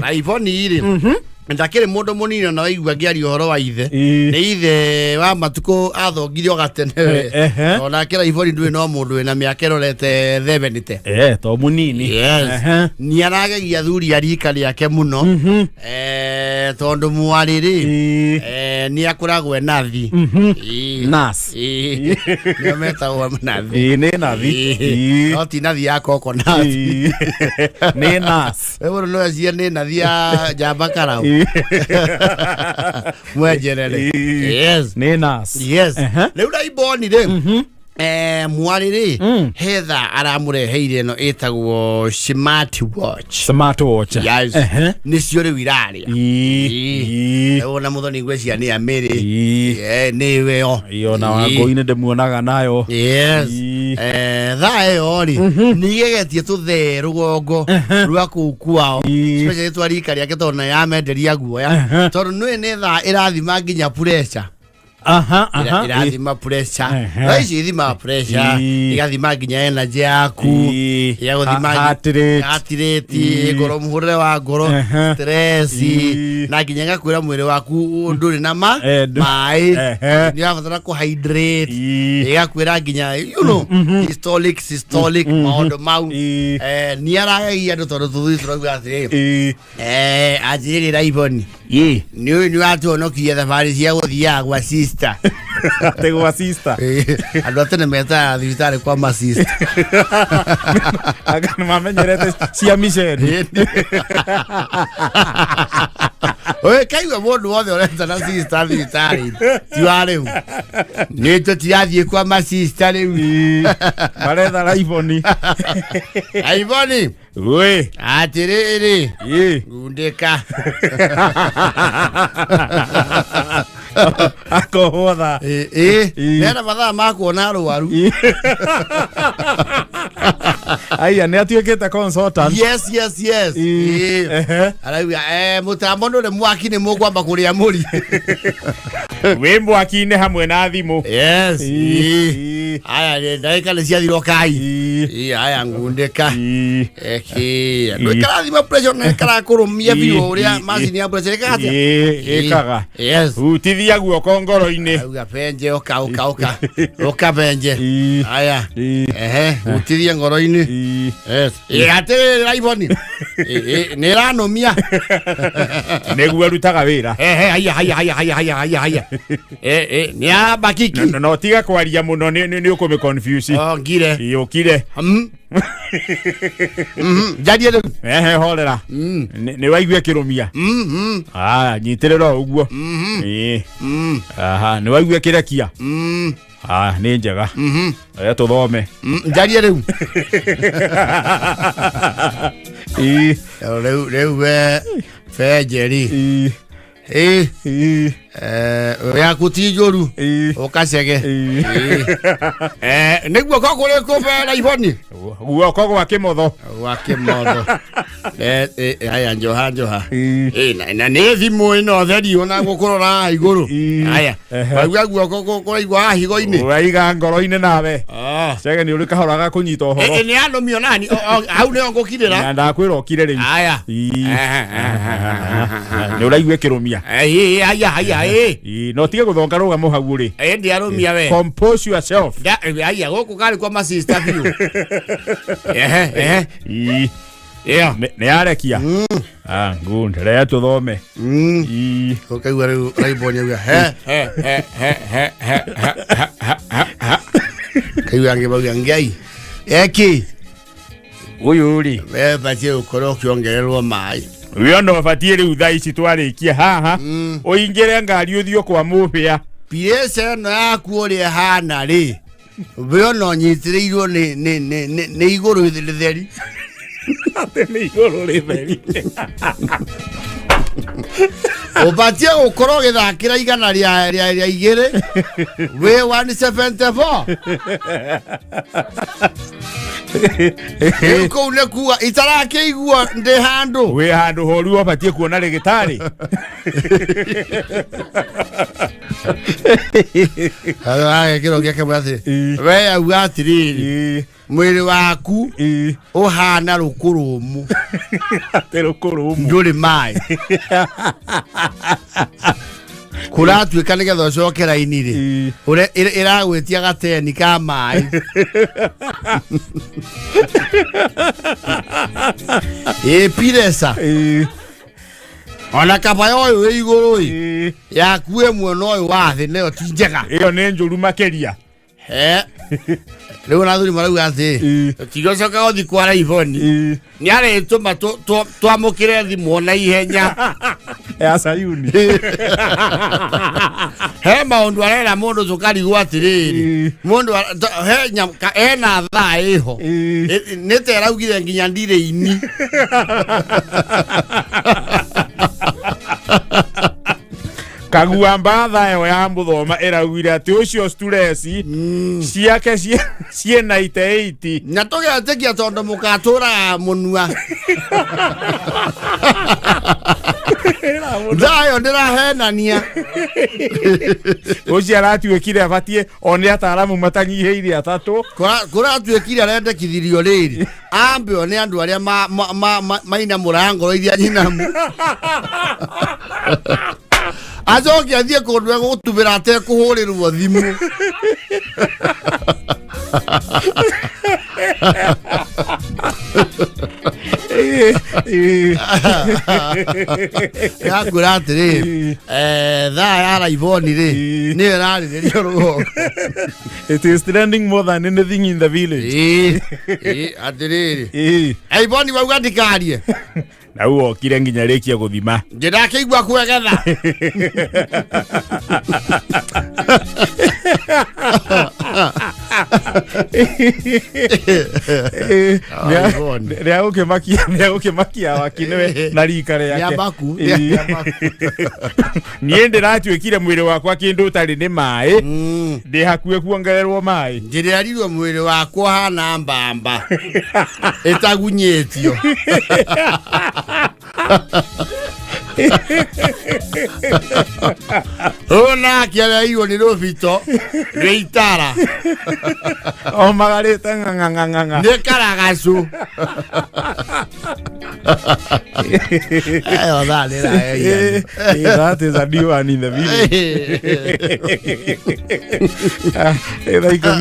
Raiboni rĩ ndakĩrĩ mũndũ mũnini na waigua ngĩaria ũhoro wa ithe nĩ ithe wa matukũ athongire o gatene we. Onake Raiboni ndũĩ no mũndũ wĩna mĩaka ĩrorete 70. To mũnini. Yes. Nĩ aragegia athuri a rika rĩake mũno tondũ mwarĩ rĩ nĩ akoragwo e nathi. Nas. Nĩo metagwo nathi. Nĩ nathi. No ti nathi ya coconut. Nĩ nas. We mũndũ no ecirie nĩ nathi ya njamba karau mwenjerere. Yes. Nĩ nas. Yes. Rĩu Raiboni rĩ mwarĩ rĩ Heather aramũreheire ĩno ĩtagwo smart watch. Smart watch. Yes. Nĩcio rĩu irarĩa. Ona mũthoni ngwĩciria nĩ amĩrĩ. Nĩwe yo. Ona Wangũi nĩ ndĩmuonaga nayo. Yes. Thaa ĩyo rĩ nĩ igegetie tũthee rũgongo rwa kũu kwao especially twa rika rĩake tondũ na yamenderia guoya tondũ nĩũĩ nĩ thaa ĩrathima nginya pressure. Irathima pressure. Thaa ici ithimaga pressure igathima nginya energy yaku igagũthima Heart rate. Heart rate, ngoro mũhũrĩre wa ngoro stress na nginya ĩgakwĩra mwĩrĩ waku ndũrĩ na ma maĩ nĩ ũrabatara kũ hydrate ĩgakwĩra nginya you know systolic systolic maũndũ mau nĩ aragegia andũ tondũ tũthuĩ tũrauga atĩrĩrĩ anjĩrĩre Raiboni nĩ ũyũ nĩ watuonokirie thabarĩ cia gũthiaga gwa sister. Atĩ gwa sister. Andũ a tene metaga thibitarĩ kwa ma sister. Anga nĩ mamenyerete cia miceni. Ĩ, kaigua mũndũ wothe ũretana sister thibitarĩ ti wa rĩu nĩ tũtirathiĩ kwa masista rĩu. Maretha raiboni. Aiboni. Wĩ. Atĩrĩrĩ. Ĩ. Gundĩka. Akohotha. Ĩ, ĩ. Ĩ. Nena mathaa ma kuona arwaru. Aya nä atuä kä te consultant. Yes. Ĩ. Ĩ. Ehe. Arauga mũtambo ndũrĩ mwaki nĩ mũkwamba kũrĩa mũri. Wĩ mwaki-inĩ hamwe na thimũ. Yes. Ĩ. Ĩ. Ĩ. Aya nĩ ndagĩka nĩ ciathirwo kai. Ĩ. Ĩ, aya ngundĩka. Ĩ. Eki. Andũ ĩkarathima pressure na ĩkarakũrũmia biũ ũrĩa Ĩ. macini ya pressure ĩkaga atĩa? Ĩ, ĩkaga. Yes. Hutithia guoko ngoro-inĩ. Auga benje ũka ũka ũka. Ũka benje. Ĩ. Aya. Ĩ. Ehe, hutithie ngoro-inĩ. Ĩ. Yes. Ĩ, atĩrĩrĩ Raiboni. Ĩ, ĩ, nĩ ĩranũmia. Nĩguo arutaga wĩra. Ehe, haya haya haya haya haya haya haya. Eh, eh, nĩ aramba kiki. No, no tiga kwaria mũno nĩ nĩ ũkũmĩ confuse. Oh, ngire. Ĩ, ũkire. Njarie rĩu. Ehe, horera. Nĩ waigua ĩkĩrũmia. Ah, nyitĩrĩra o ũguo. Ĩ. Aha, nĩ waigua ĩkĩrekia. Ah, nĩ njega. Reke tũthome. Njarie rĩu. Ĩ. Rĩu rĩu we benjeri. Ĩ. Ĩ, Ĩ. yaku ti njũru. Ĩ. Ũkacege. Ĩ. Eh, nĩ guoko kũrĩkũ be Raiboni? Guoko gwa kĩmotho. Gwa kĩmotho. Eh, eh, haya njoha njoha. Ĩ. Ĩ, na nĩ thimũ ĩno theri ona gũkũrora haha igũrũ. Ĩ. Haya. Ehe. Waigua guoko kũraigua haha higo-inĩ. Waiga ngoro-inĩ nawe. Ah. Cege nä å rä kahora ga kå nyita å Ĩ, horo. ĩ, nĩ yanũmio nani? Hau nĩho ngũkirĩra. Na ndakwä ra å kire rä u. Haya. Nä å raigua ä kä rå mia. Ĩ, haya haya ĩ. No tige gå thonga rå gamo hau å rä. Ĩ, ndiarũmia we. Compose yourself. Haya gũkũ karĩ kwa masista biũ. Ehe, ehe. Ĩ. Ĩyo. Nĩ yarekia. Ah, good. Reke tũthome. Ĩ. Ũkaigua rĩu Raiboni auga he he he he he he he he he he. Kaigua angĩ mauga ngai. Eki. Ũyũ rĩ. We batiĩ gũkorwo ũkĩongererwo maĩ. We ona ũbatiĩ rĩu thaa ici twarĩkia haha ũingĩre ngari ũthiĩ kwa mũbĩa. Pirĩca ĩno yaku ũrĩa ĩhana rĩ, we ona ũnyitĩrĩirwo nĩ nĩ nĩ nĩ nĩ igũrũ rĩtheri. Atĩ nĩ igũrũ rĩtheri. Ũbatiĩ gũkorwo ũgĩthakĩra igana rĩa rĩa rĩa igĩrĩ wĩ 174. Rĩu kũu nĩ kuga itarakĩigua ndĩ handũ. Wĩ handũ horu ũbatiĩ kuona rĩgĩtarĩ. Agekĩro gĩake mwĩra atĩrĩ, we auga atĩrĩrĩ, mwĩrĩ waku ũhana rũkũ rũmũ. Atĩ rũkũ rũmũ. Ndũrĩ maĩ. Kũratuĩka nĩgetha ũcoke raini rĩ, ĩragwĩtia gateni ka maĩ. Ĩ piresa. Ona kaba ya ũyũ wĩ igũrũ ĩ, yaku ĩmwe na ũyũ wa thĩ nayo ti njega. Ĩyo nĩ njũru makĩria. He. Rĩu ona athuri marauga atĩ tiga ũcoka gũthiĩ kwa Raiboni nĩ arĩtũma twamũkĩre thimũ na ihenya. Ya Sayuni. He maũndũ arera mũndũ tũkarigwo atĩrĩrĩ, mũndũ he hena thaa ĩho. Nĩ ta ĩraugire nginya ndirĩ-ini. Kagua mbatha ĩyo ya mũthoma ĩraugire atĩ ũcio stress ciake ciĩ 98. Na tũgetĩkia tondũ mũkatũraga mũnua. Thaa ĩyo ndĩrahenania. Ũcio aratuĩkire abatiĩ one ataaramu matanyihĩire atatũ. Kũratuĩkire arendekithirio rĩrĩ ambe one andũ arĩa mainamũraga ngoro iria nyinamu. Acoke athiĩ kũndũ egũtubĩra atekũhũrĩrwo thimũ. Yakwĩra atĩrĩ, thaa ya Raiboni rĩ, nĩyo ĩrarĩrĩrio rũgongo. It is trending more than anything in the village. Ĩĩ, ĩĩ, atĩrĩrĩ, Raiboni wauga ndikarie. Na u okire nginya rĩkie gũthima. Ndĩrakĩigua kwegetha. Yvonne. Nĩagũkĩmakia waki nĩwe na rika rĩake. Nĩambaku, nĩambaku. Niĩ ndĩratuĩkire mwĩrĩ wakwa kĩndũ ũtarĩ nĩ maĩ, ndĩ hakuhĩ kuongererwo maĩ. Njĩrĩarirwo mwĩrĩ wakwa hana mbamba ĩtagunyĩtio. Ũyũ nake areirwo nĩ rũbito rwĩ itara. O magarĩte ng'ang'ang'ang'a. Nĩ karagacu. Ĩyo thaa nĩ ĩrageria. That is a new one in the village. Thaa 10.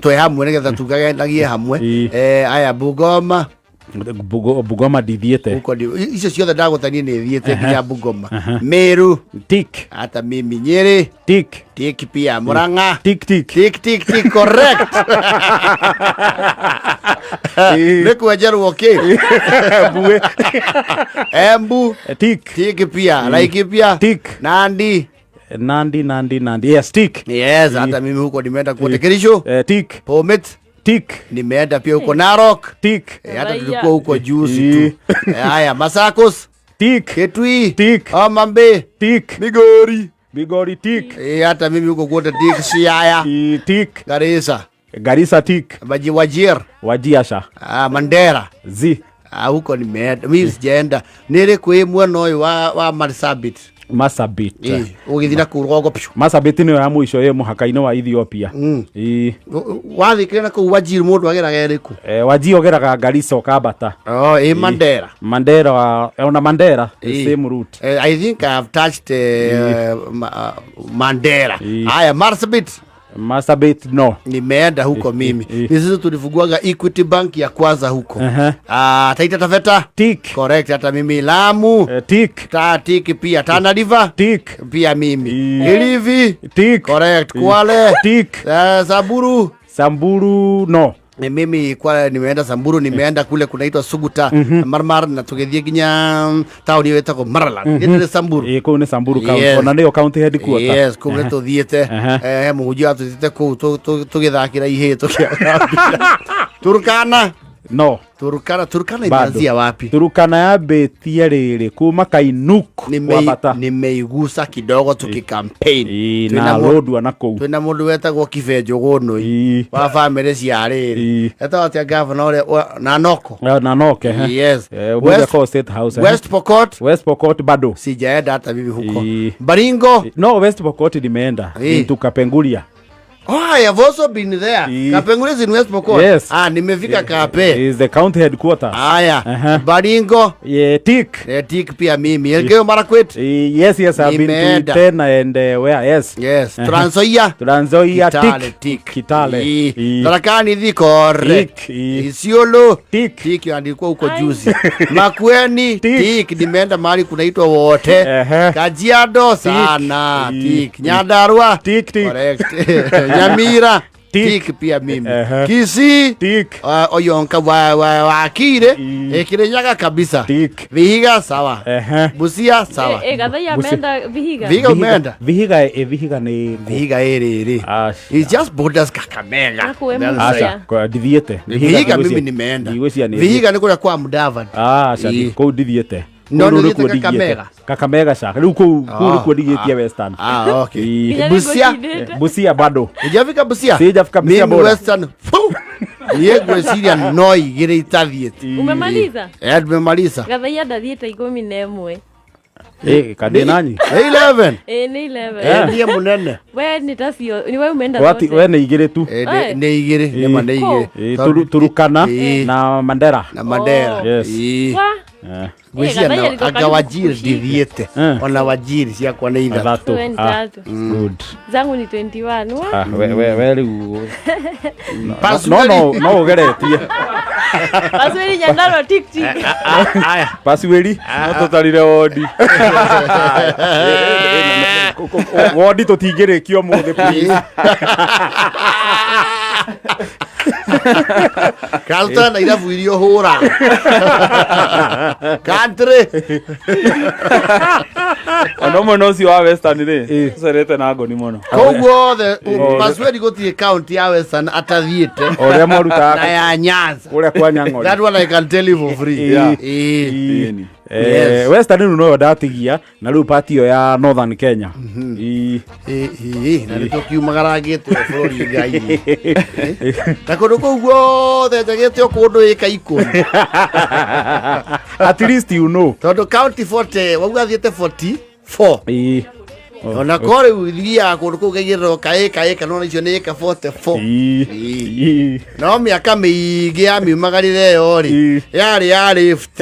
Twĩ hamwe nĩgetha tugagendagie hamwe. Ĩĩ. Aya Bungoma. Bungoma ndithiĩte. Huko icio ciothe ndagũtanie nĩ thiĩte nginya Bungoma. Meru. Tick. Hata mimi Nyeri. Tick. Tick pia. Murang'a. Tick tick. Tick tick tick, correct. Nĩ kwenjerwo kĩ? Mbuĩ. Embu. Tick. Tick pia. Laikipia. Tick. Nandi. Nandi, Nandi, Nandi. Yes, tick. Yes, hata mimi huko nimeenda kuote Kericho. Tick. Bomet. Tick. Nimeenda pia huko Narok. Tick. Hata Raia. tulikuwa huko juzi tu. Haya, Masakos. Tick. Kitui. Tick. Homa Bay. Tick. Migori. Migori tick. Hata mimi huko kuote tick. Siaya. Tick. Garissa. Garissa tick. Maji Wajir. Wajiasha. Mandera. Z. Huko nimeenda. Mimi sijaenda. Nĩrĩ kwĩ mwena ũyũ wa Marsabit. Marsabit. Ũgĩthiĩ na kũu rũgongo piũ. Marsabit nĩyo ya mũico ĩ mũhaka-inĩ wa Ethiopia. Wathikire na kũu Wajir mũndũ ageraga ĩrĩkũ? Wajir ũgeraga Garissa ũkambata. Oh, ĩ Mandera. Mandera, ona Mandera, the same route. I think I have touched Mandera. Haya, Marsabit. Marsabit no. Nimeenda huko mimi. Ni sisi tulifunguaga Equity Bank ya kwanza huko. Taita Taveta. Tick. Correct, hata mimi Lamu. Tick. Tick pia. Tana River. Tick. Pia mimi. Kilifi. Tick. Correct. Kwale. Tick. Samburu. Samburu no. Ni mimi Kwale nimeenda Samburu, nimeenda kule kunaitwa Suguta, Marmar, na tugithie nginya tauni ĩyo ĩtagwo Maralal. Nĩ Samburu. Kũu nĩ Samburu county. Yes. Ona nĩyo county headquarter. Yes, kũu nĩ tũthiĩte. Mũhunjia watũthiĩte kũu tũgĩthakĩra ihĩĩ tũkĩaga mbira. Turkana. No. Turkana, Turkana Bado. imeanzia wapi? Turkana yambĩtie rĩrĩ kuma Kainuk kwambata. Nimeigusa kidogo tuki-campaign. Na Lodwar na kũu. Twĩna mũndũ wetagwo Kibe Njũgũnũi wa bamĩrĩ cia rĩrĩ. Etagwo atĩa gavana ũrĩa na Noko? Na Noke, he. Yes. Ũmũthĩ akorwo State House, West Pokot. West Pokot bado. Sijaenda hata mimi huko. Baringo. No, West Pokot nimeenda. Into Kapenguria. Oh, I have also been there. Kapenguria is in West Pokot. Yes. Nimefika Kape. Is the county headquarters. Haya. Baringo. Yeah, tick. Tick pia mimi. Elgeyo Marakwet. Yes, yes, I've been to Nimeenda. Iten and where? Yes. Yes. Trans Nzoia. Trans Nzoia, Kitale, tick. tick. Kitale. Tharaka Nithi, correct. Tick. Isiolo. Tick. Tick, alikuwa huko juzi. Makueni, tick. Nimeenda mahali kunaitwa wote. Kajiado sana, tick. Nyandarua. Tick, tick. Correct. Nyamira. Tick. Tick pia mimi. Kisii. Tick. Oyonka wa Kire. Kirinyaga kabisa. Tick. Vihiga sawa. Busia sawa. Gathaiya Busia. ameenda Vihiga. Vihiga umeenda? Vihiga, Vihiga ni Vihiga ĩrĩ rĩ. It's just borders Kakamega. Nakuwe That's Busia. right. Kwa ndithiĩte. Vihiga mimi nimeenda. Ndigwĩciria nĩ Vihiga nĩ kũrĩa kwa Mudavadi. Aca, kũu ndithiĩte. No, Kũu rĩu nĩthiĩte nĩkuo ndigĩte. Kakamega? Kakamega ca. Rĩu kũu nĩkuo ndigĩtie Western. Okay. Nginya Busia. nĩngũcindĩte. Busia bado. Hujafika Busia? Sijafika Busia Mimi bora. Western. Fu! Niĩ ngwĩciria no igĩrĩ itathiĩte. Umemaliza? Tumemaliza. Gathaiya ndathiĩte 11. Kandĩ nanyi? 11. Nĩ 11. Niĩ mũnene. We nĩ tacio, ni we umeenda Wati, zote. we nĩ igĩrĩ tu. Nĩ igĩrĩ, nĩ ma nĩ igĩrĩ. Turukana na Mandera. Na Mandera. Yes. Wa? Ngwĩciria Gathaiya niko anga karibu Wajir kukushika. ndithiĩte. Eh. Ona Wajir ciakwa nĩ 3. Ithatũ. Wewe ni Ah, tatu. good. Zangu ni 21. Wa? Ah, we rĩu Pasweri. no ũgeretie. Pasweri Nyandarua tik tik. Aya. Pasweri No tũtarire wondi. Wondi tũtingĩrĩkia ũmũthĩ, please. Kalta na irabu iria ũhũra. Country. Ona mwena ũcio wa Western rĩ, Ĩ. ũcerete na ngoni mũno. Koguo othe Pasweri gũtirĩ county ya Western atathiĩte O ũrĩa na mwarutaga ya Nyanza. kũrĩa kwa Nyang'ori. That one I can tell you for free. Yeah. Ĩĩ. Ĩni. Yes. Western rĩu noyo ndatigia na rĩu part ĩyo ya Northern Kenya. Ĩ. Ĩĩ, ĩĩ, na nĩ tũkiumagarangĩte bũrũri Ngai. Na kũndũ kũu guothe njagĩte o kũndũ ĩka 10. At least you know. Tondũ county 40, wauga thiĩte 44. Ĩ. Ona ko rĩu thiaga kũndũ kũu ngaigĩrĩrwo kaĩka ĩka no icio nĩ ĩka 44. Ĩ. Ĩĩ. Ĩ. No mĩaka mĩingĩ ya miumagarire ĩyo rĩ, Ĩĩ. yarĩ ya lift.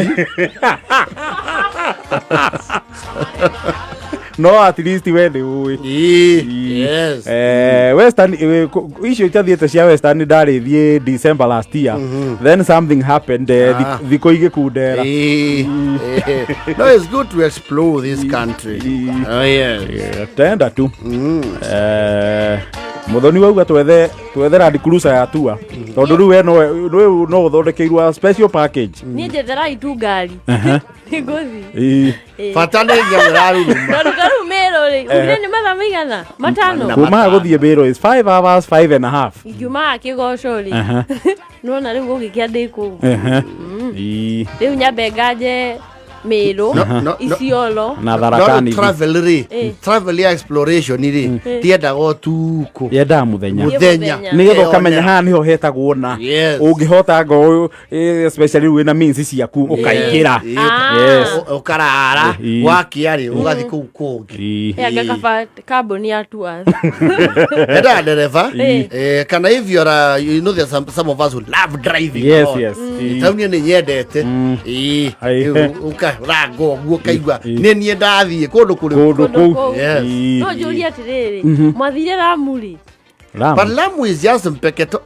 No at least we nĩ ũĩ. Ĩĩ. Yes. Western icio itathiĩte cia Western ndarĩ thiĩ December last year, then something happened, thikũ igĩkundera. Ĩĩ. Ĩĩ. No, it's good to explore this country. Oh, yes. Tenda tu. Muthoni wauga twethe Land Cruiser ya tua tondũ rĩu we rĩu no ũthondekeirwo a special package. Niĩ njetherai tu ngari. Nĩngũthiĩ. Ĩ. Ĩĩ. Bata nĩ nyamũ ĩraruruma. Tondũ ta rĩu Mĩrũ rĩ, ugire nĩ mathaa maigana? 5. Mana. Kuma gũthiĩ Mĩrũ is 5 hours, 5 and a half. Ingiuma Kĩgoco rĩ. Nĩwona rĩu gũgĩkĩa ndĩ kũu. Ĩ. Rĩu nyambe nganje Mĩrũ, No, no, no. Isiolo. Na No, Tharaka Nithi. travel rĩ, Ĩĩ. travel ya exploration rĩ, tiendaga ũtukũ. Yendaga mũthenya. Mũthenya. Nĩgetha ũkamenya Ĩyonera. haha nĩho hetagwo na Yes. ũngĩhota ngo especially rĩu wĩna means ciaku ũkaingĩra. Ĩĩ. Ah. Yes. Ũkarara Ĩĩ. wakĩa rĩ ũgathiĩ kũu kũngĩ. Ĩ. Ĩ, anga kaba kambuni ya tours. Endaga ndereba. Ĩĩ. Kana if you're a, you know there's some of us who love driving Yes, a lot. yes. Ĩĩ. Taũni nĩ nyendete. Ĩĩ. Aye. Ũkaranga ũguo ũkaigua Ĩĩ. nĩ niĩ ndathiĩ kũndũ kũrĩkũ. Kũndũ Kũndũ kũu. kũu. Yes. Ĩĩ. No njũrie atĩrĩrĩ, mwathire Lamu rĩ? Lamu. But Lamu is just Mpeketo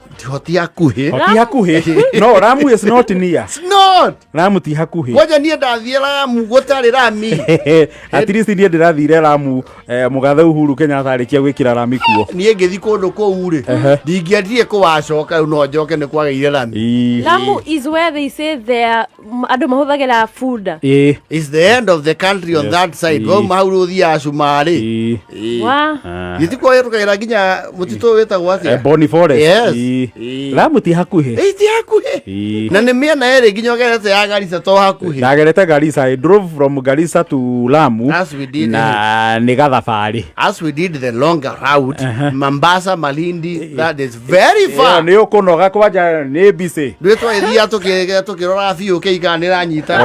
ti hakuhĩ. Ti hakuhĩ. No, Lamu is not near. It's not. Lamu ti hakuhĩ. Kwanja niĩ ndathiĩ Lamu gũtarĩ rami. At least niĩ ndĩrathire Lamu mũgathe Uhuru Kenyatta arĩkia gwĩkĩra rami kuo. Niĩ ngĩthiĩ kũndũ kũu rĩ, ndingĩendire kũwacoka rĩu no njoke nĩ kwagĩire rami. Ĩĩ. Lamu is where they say there andũ mahũthagĩra bunda. Ĩĩ. It's the end of the country on Yes. that side. Ĩĩ. Wauma hau rĩu ũthiaga Cumarĩ. Ĩĩ. Ĩĩ. Wa? Githĩ kwa tũkagĩra nginya mũtitũ ũyũ wĩtagwo atĩa? Boni Forest. Yes. Ĩĩ. Ĩĩ. Lamu ti hakuhĩ. Ĩĩ, ti hakuhĩ. Ĩĩ. Na nĩ mĩena ĩrĩ nginya ũgerete ya Garissa to hakuhĩ. Ndagerete Garissa, I drove from Garissa to Lamu. As we did. Na nĩ gathabarĩ. As we did the longer route, Mombasa, Malindi, that is very Ĩyo far. nĩ ũkũnoga kwanja nĩ busy. Ndũĩ twagĩthiaga tũkĩroraga biũ kĩigana nĩ ĩranyita.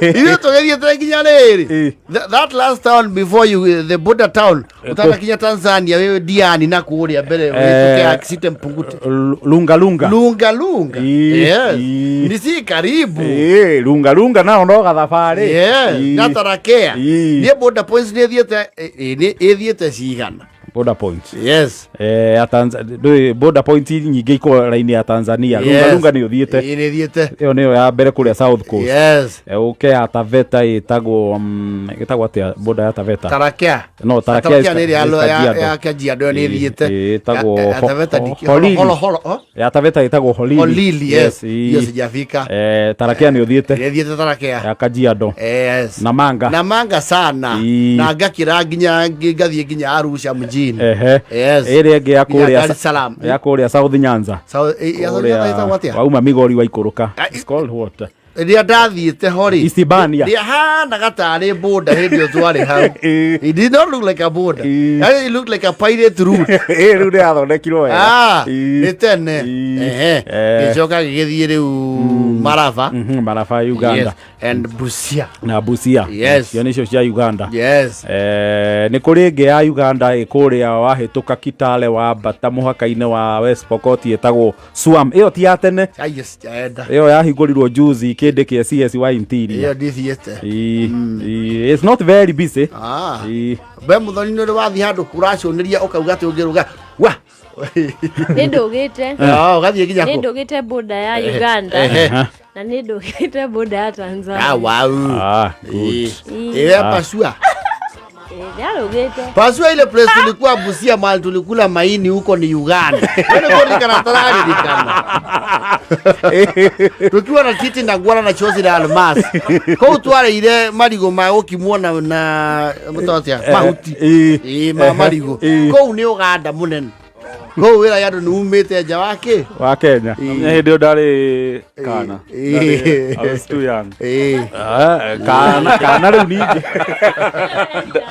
Ithuĩ tũgĩthiĩte nginya rĩrĩ. Ĩĩ. That last town before you the border town ũtanakinya Tanzania wĩ Diani na kũrĩa mbere ũhĩtũke accident Mpungute. Lunga Lunga. Lunga Lunga. Ĩĩ. Yes. Ĩĩ. Ni si karibu. Ĩĩ, Lunga Lunga nao no gathabarĩ. Yes. Ĩĩ. Na Tarakea. Ĩĩ. Niĩ border points nĩ thiĩte nĩ ĩthiĩte cigana. Border points. Yes. Ya ndũĩ border point nyingĩ ikoragwo raini ya Tanzania. Lunga Yes. Lunga nĩ ũthiĩte. Ĩĩ, nĩ thiĩte. Ĩyo nĩyo ya mbere kũrĩa South Coast. Yes. Ũke ya Taveta ĩtagwo atĩa border ya Taveta? Tarakea. No, Tarakea is Tarakea nĩ ĩrĩa Kajiado. ya Kajiado nĩ Ĩĩ, thiĩte. ĩĩ, ĩtagwo Ya Taveta Holili. Holo holo. Oh? Ya Taveta ĩtagwo Holili. Holili, yes. ĩĩ. Hiyo sijafika. Tarakea nĩ ũthiĩte. Nĩ thiĩte Tarakea. Ya Kajiado. Yes. Namanga. Namanga sana. Ĩĩ. Na ngakĩra nginya ngathiĩ nginya Arusha mjini. Ehe. Yes. Ĩrĩa ĩngĩ ya Nginya kũrĩa Dar es Salaam. ya kũrĩa South Nyanza. South ya South Nyanza ĩtagwo atĩa? Wauma Migori waikũrũka. Ah, It's called what? Rĩrĩa ndathiĩte ho rĩ, Isibania. rĩahanaga tarĩ boda hĩndĩ ĩyo twarĩ hau. Ĩĩ. It did not look like a border. Ĩĩ. Yaani it looked like a pirate route. Ĩĩ, rĩu nĩyathondekirwo wega. Ah, Ĩĩ. nĩ tene. Ĩĩ. Ehe. Ngĩcoka ngĩgĩthiĩ rĩu Maraba. Maraba Uganda. Yes. And Busia. Na Busia. Yes. Cio nĩcio cia Uganda. Yes. Nĩ kũrĩ ĩngĩ ya Uganda ĩ kũrĩa wahĩtũka Kitale wambata mũhaka-inĩ wa West Pokot ĩtagwo Suam. Ĩyo ti ya tene. Ai, yes, jaenda. Ĩyo yahingũrirwo juzi kĩndĩ kĩa CS wa Interior. Ĩyo ndithiĩte. Ĩ, it's not very busy. Ah. Ĩ. We Muthoni nĩ ũrĩ wathiĩ handũ kũraconĩria ũkauga atĩ ũngĩrũga wa. Nĩ ndũgĩte. Ah, ũgathiĩ nginya Nĩ kũ? ndũgĩte boda ya Uganda. Ehe. Na nĩ ndũgĩte boda ya Tanzania. Ah, wow. Ah, good. Ĩyo pasua. Ndarũgĩte. Pasua ile place tulikuwa Busia mahali tulikula maini huko ni Uganda. Wewe kuririkana tararirikana. Tukiwa na titi na guara na chozi la almasi. Kũu twarĩire marigũ ma gũkimwo na mũtotia mahuti. Ĩ ma marigũ. Kũu nĩ Uganda mũnene. Kũu wĩra ya andũ nĩ umĩte nja wa kĩ? Wa Kenya. Hĩndĩ ĩyo ndarĩ kana. Ĩ. I was too young. Ĩ. Ah, kana rĩu ningĩ.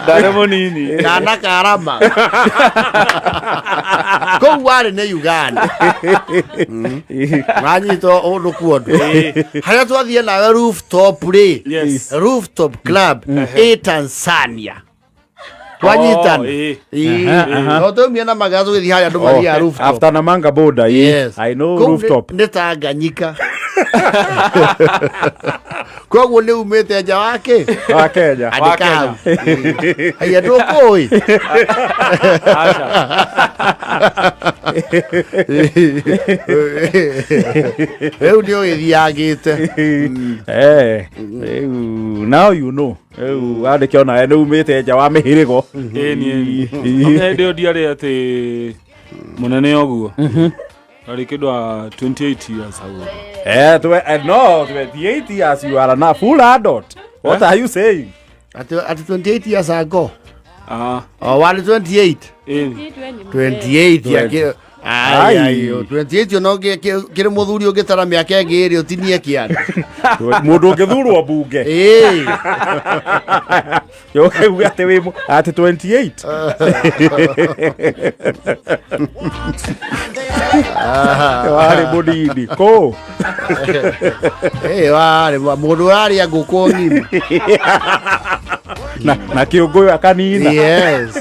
Ndarĩ mũnini. Kana karama. Kũu warĩ nĩ Uganda. Wanyitwo ũndũ kuondũ. Harĩa twathiĩ nawe rooftop rĩ. Yes. Rooftop club ĩ Tanzania. Twanyitana. Oh, ĩ. Ĩ. No twaumire na magari tũgĩthiĩ harĩa andũ mathiaga rooftop. After Namanga border. Yes. I know Kũu rooftop. Nĩ Tanganyika. Koguo nĩ umĩte nja wa kĩ? Wa Kenya. Andĩka hau. Haiya ndũkũĩ. Aca. Rĩu nĩ ũgĩthiangĩte. Rĩu now you know. Rĩu wandĩke onawe nĩ umĩte nja wa mĩhĩrĩgo. Ĩ niĩ. Hĩndĩ ĩyo ndiarĩ atĩ mũnene ũguo. Ndarĩ kĩndũ wa 28 years ago. No, 28 years you are a full adult. What are you saying? Atĩ 28 years ago. Ah. O warĩ 28. Ĩ. 28 akĩ Ai. ai ai 28 no kĩrĩ mũthuri ũngĩtara mĩaka ĩngĩ ĩrĩ ũtinie kĩanda. Mũndũ ũngĩthurwo mbunge. Ĩĩ. Ũkauga atĩ wĩ atĩ 28. Warĩ mũnini. Kũ? Ĩĩ warĩ mũndũ ũrarĩa ngũkũ ng'ima. Na kĩũngũyũ akanina. Yes.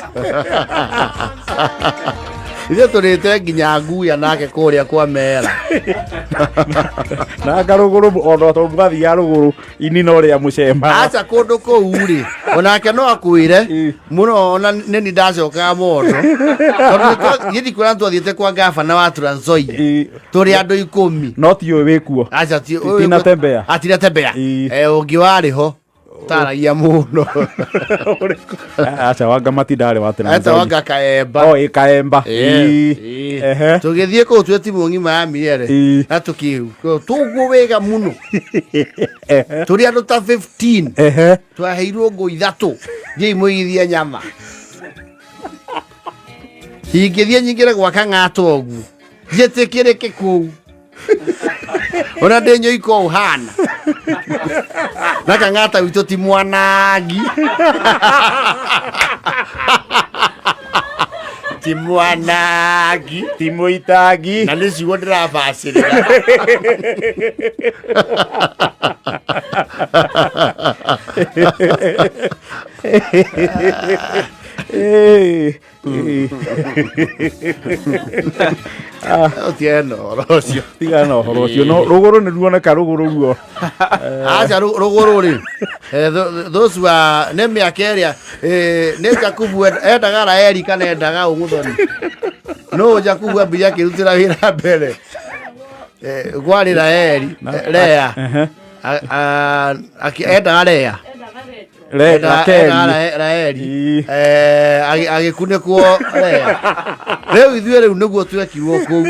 Ithuĩ tũrĩte nginya nguya nake kũrĩa kwa mera. Na ngarũgũrũ ona to mũgathiaga rũgũrũ inino rĩa mũcema. Aca kũndũ kũu rĩ onake no akwĩre mũno ona nĩ ndacokaga mondo. Tondũ gĩthi kwĩra twathiĩte kwa gabana wa Trans Nzoia. Tũrĩ andũ 10. No ti ũyũ wĩkuo. Aca ti Tinatembea. Atinatembea. Ũngĩ warĩ ho. Taragia mũno. Aca wanga matindarĩ wa Trans Eta Nzoia. wanga Kaemba. Oh, ĩ Kaemba. Ehe. Tũgĩthiĩ kũu twĩ timu ng'ima ya Mĩere. Na tũkĩu. Tũguo wega mũno. Tũrĩ andũ ta 15. Twaheirwo ngũ 3. Thiĩi mũigithie nyama. Ingĩthiĩ nyingĩre gwa Kang'ata ũguo. Njĩtĩkĩrĩke kũu. Ona ndĩ nyoiko ũhana. Na Kang'ata witũ ti mwanangi. Ti mwanangi. Ti mũitangi. Na nĩ ciugo ndĩrabacĩrĩra. Ũtigane na ũhoro ũcio. Tigana na ũhoro ũcio. No rũgũrũ nĩ ruoneka rũgũrũ ruo. Aca rũgũrũ rĩ. Those were nĩ mĩaka ĩrĩa nĩ Jakubu endaga Raeli kana endaga ũ Muthoni. No Jakubu ambire akĩrutĩra wĩra mbere. Kwarĩ Raeli, Lea. Endaga Lea. Raeli. Agĩkunĩkwo Lea. Rĩu ithuĩ rĩu nĩguo twekirwo kũu.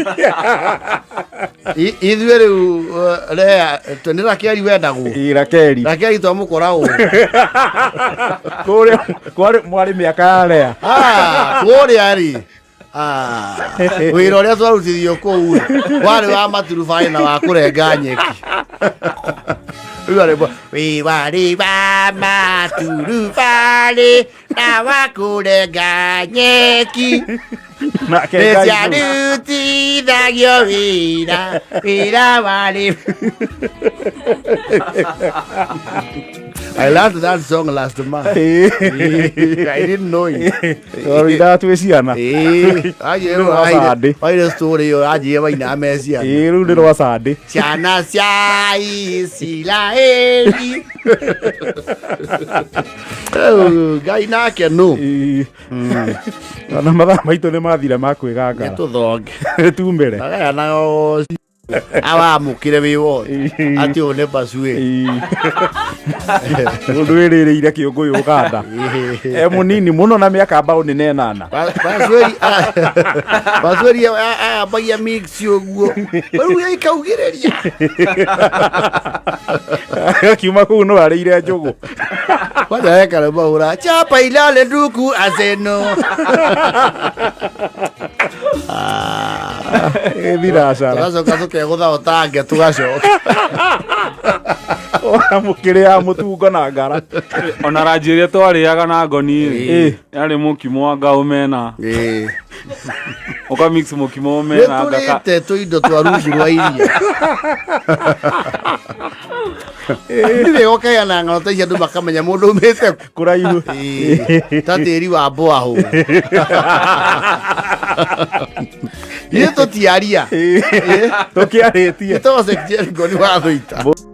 Ithuĩ rĩu Lea, nĩ Rakeli wendagwo. Rakeli. Rakeli twamũkora ũũ. Kũrĩa kwarĩ mwarĩ mĩaka ya Lea. Kũrĩa rĩ. Wĩra ũrĩa twarutithio kũu warĩ wa maturubarĩ na wa kũrenga nyeki. Wĩ warĩ wa maturubarĩ na wa kũrenga nyeki. Nĩciarutithagio wĩra, wĩra warĩ. I learned that song last month. I didn't know it. Twarũithaga twĩ ciana. Ĩĩ, Rĩu rwa Sunday. waire story ĩyo anjie waina mecia. Ĩĩ, rĩu nĩ rwa Sunday. Ciana cia Isiraeli. Rĩu, Ngai nake nũ Ĩĩ. Ona mathaa maitũ nĩ mathira ma kwĩgangara. nĩtũthonge Nĩtumĩre. agayana awamũkĩre wĩ wothe atĩ ũyũ nĩ bacue. Mũndũ wĩrĩrĩire kĩũngũyũ Ũganda. E mũnini mũno na mĩaka mbaũni na ĩnana. Bacweri ambagia mix ũguo rĩu ikaugĩrĩria. Akiuma kũu no arĩire njũgũ. Kwanza weka rwĩmbo chapa ilale nduku aseno. Thiracara. Tũgacoka tũkegũtha ũtange tũgacoka. Ona mũkĩrĩa mũtungo na ngara. Ona ranji ĩrĩa twarĩaga na ngoni rĩ, Ĩĩ. yarĩ mũkimo wa nga omena, ũka mix mũkimo omena ngaka. Nĩtũrĩte tũindo twa rungu rwa iria. Nĩ wega ũkaheana ng'ano ta ici andũ makamenya mũndũ umĩte kũ. Kũraihu. Ĩĩ, ta tĩri wa mbwahũ. Ithuĩ tũtiaria. Tũkĩarĩtie. Ĩtagwo Jericho nĩ wa thũita.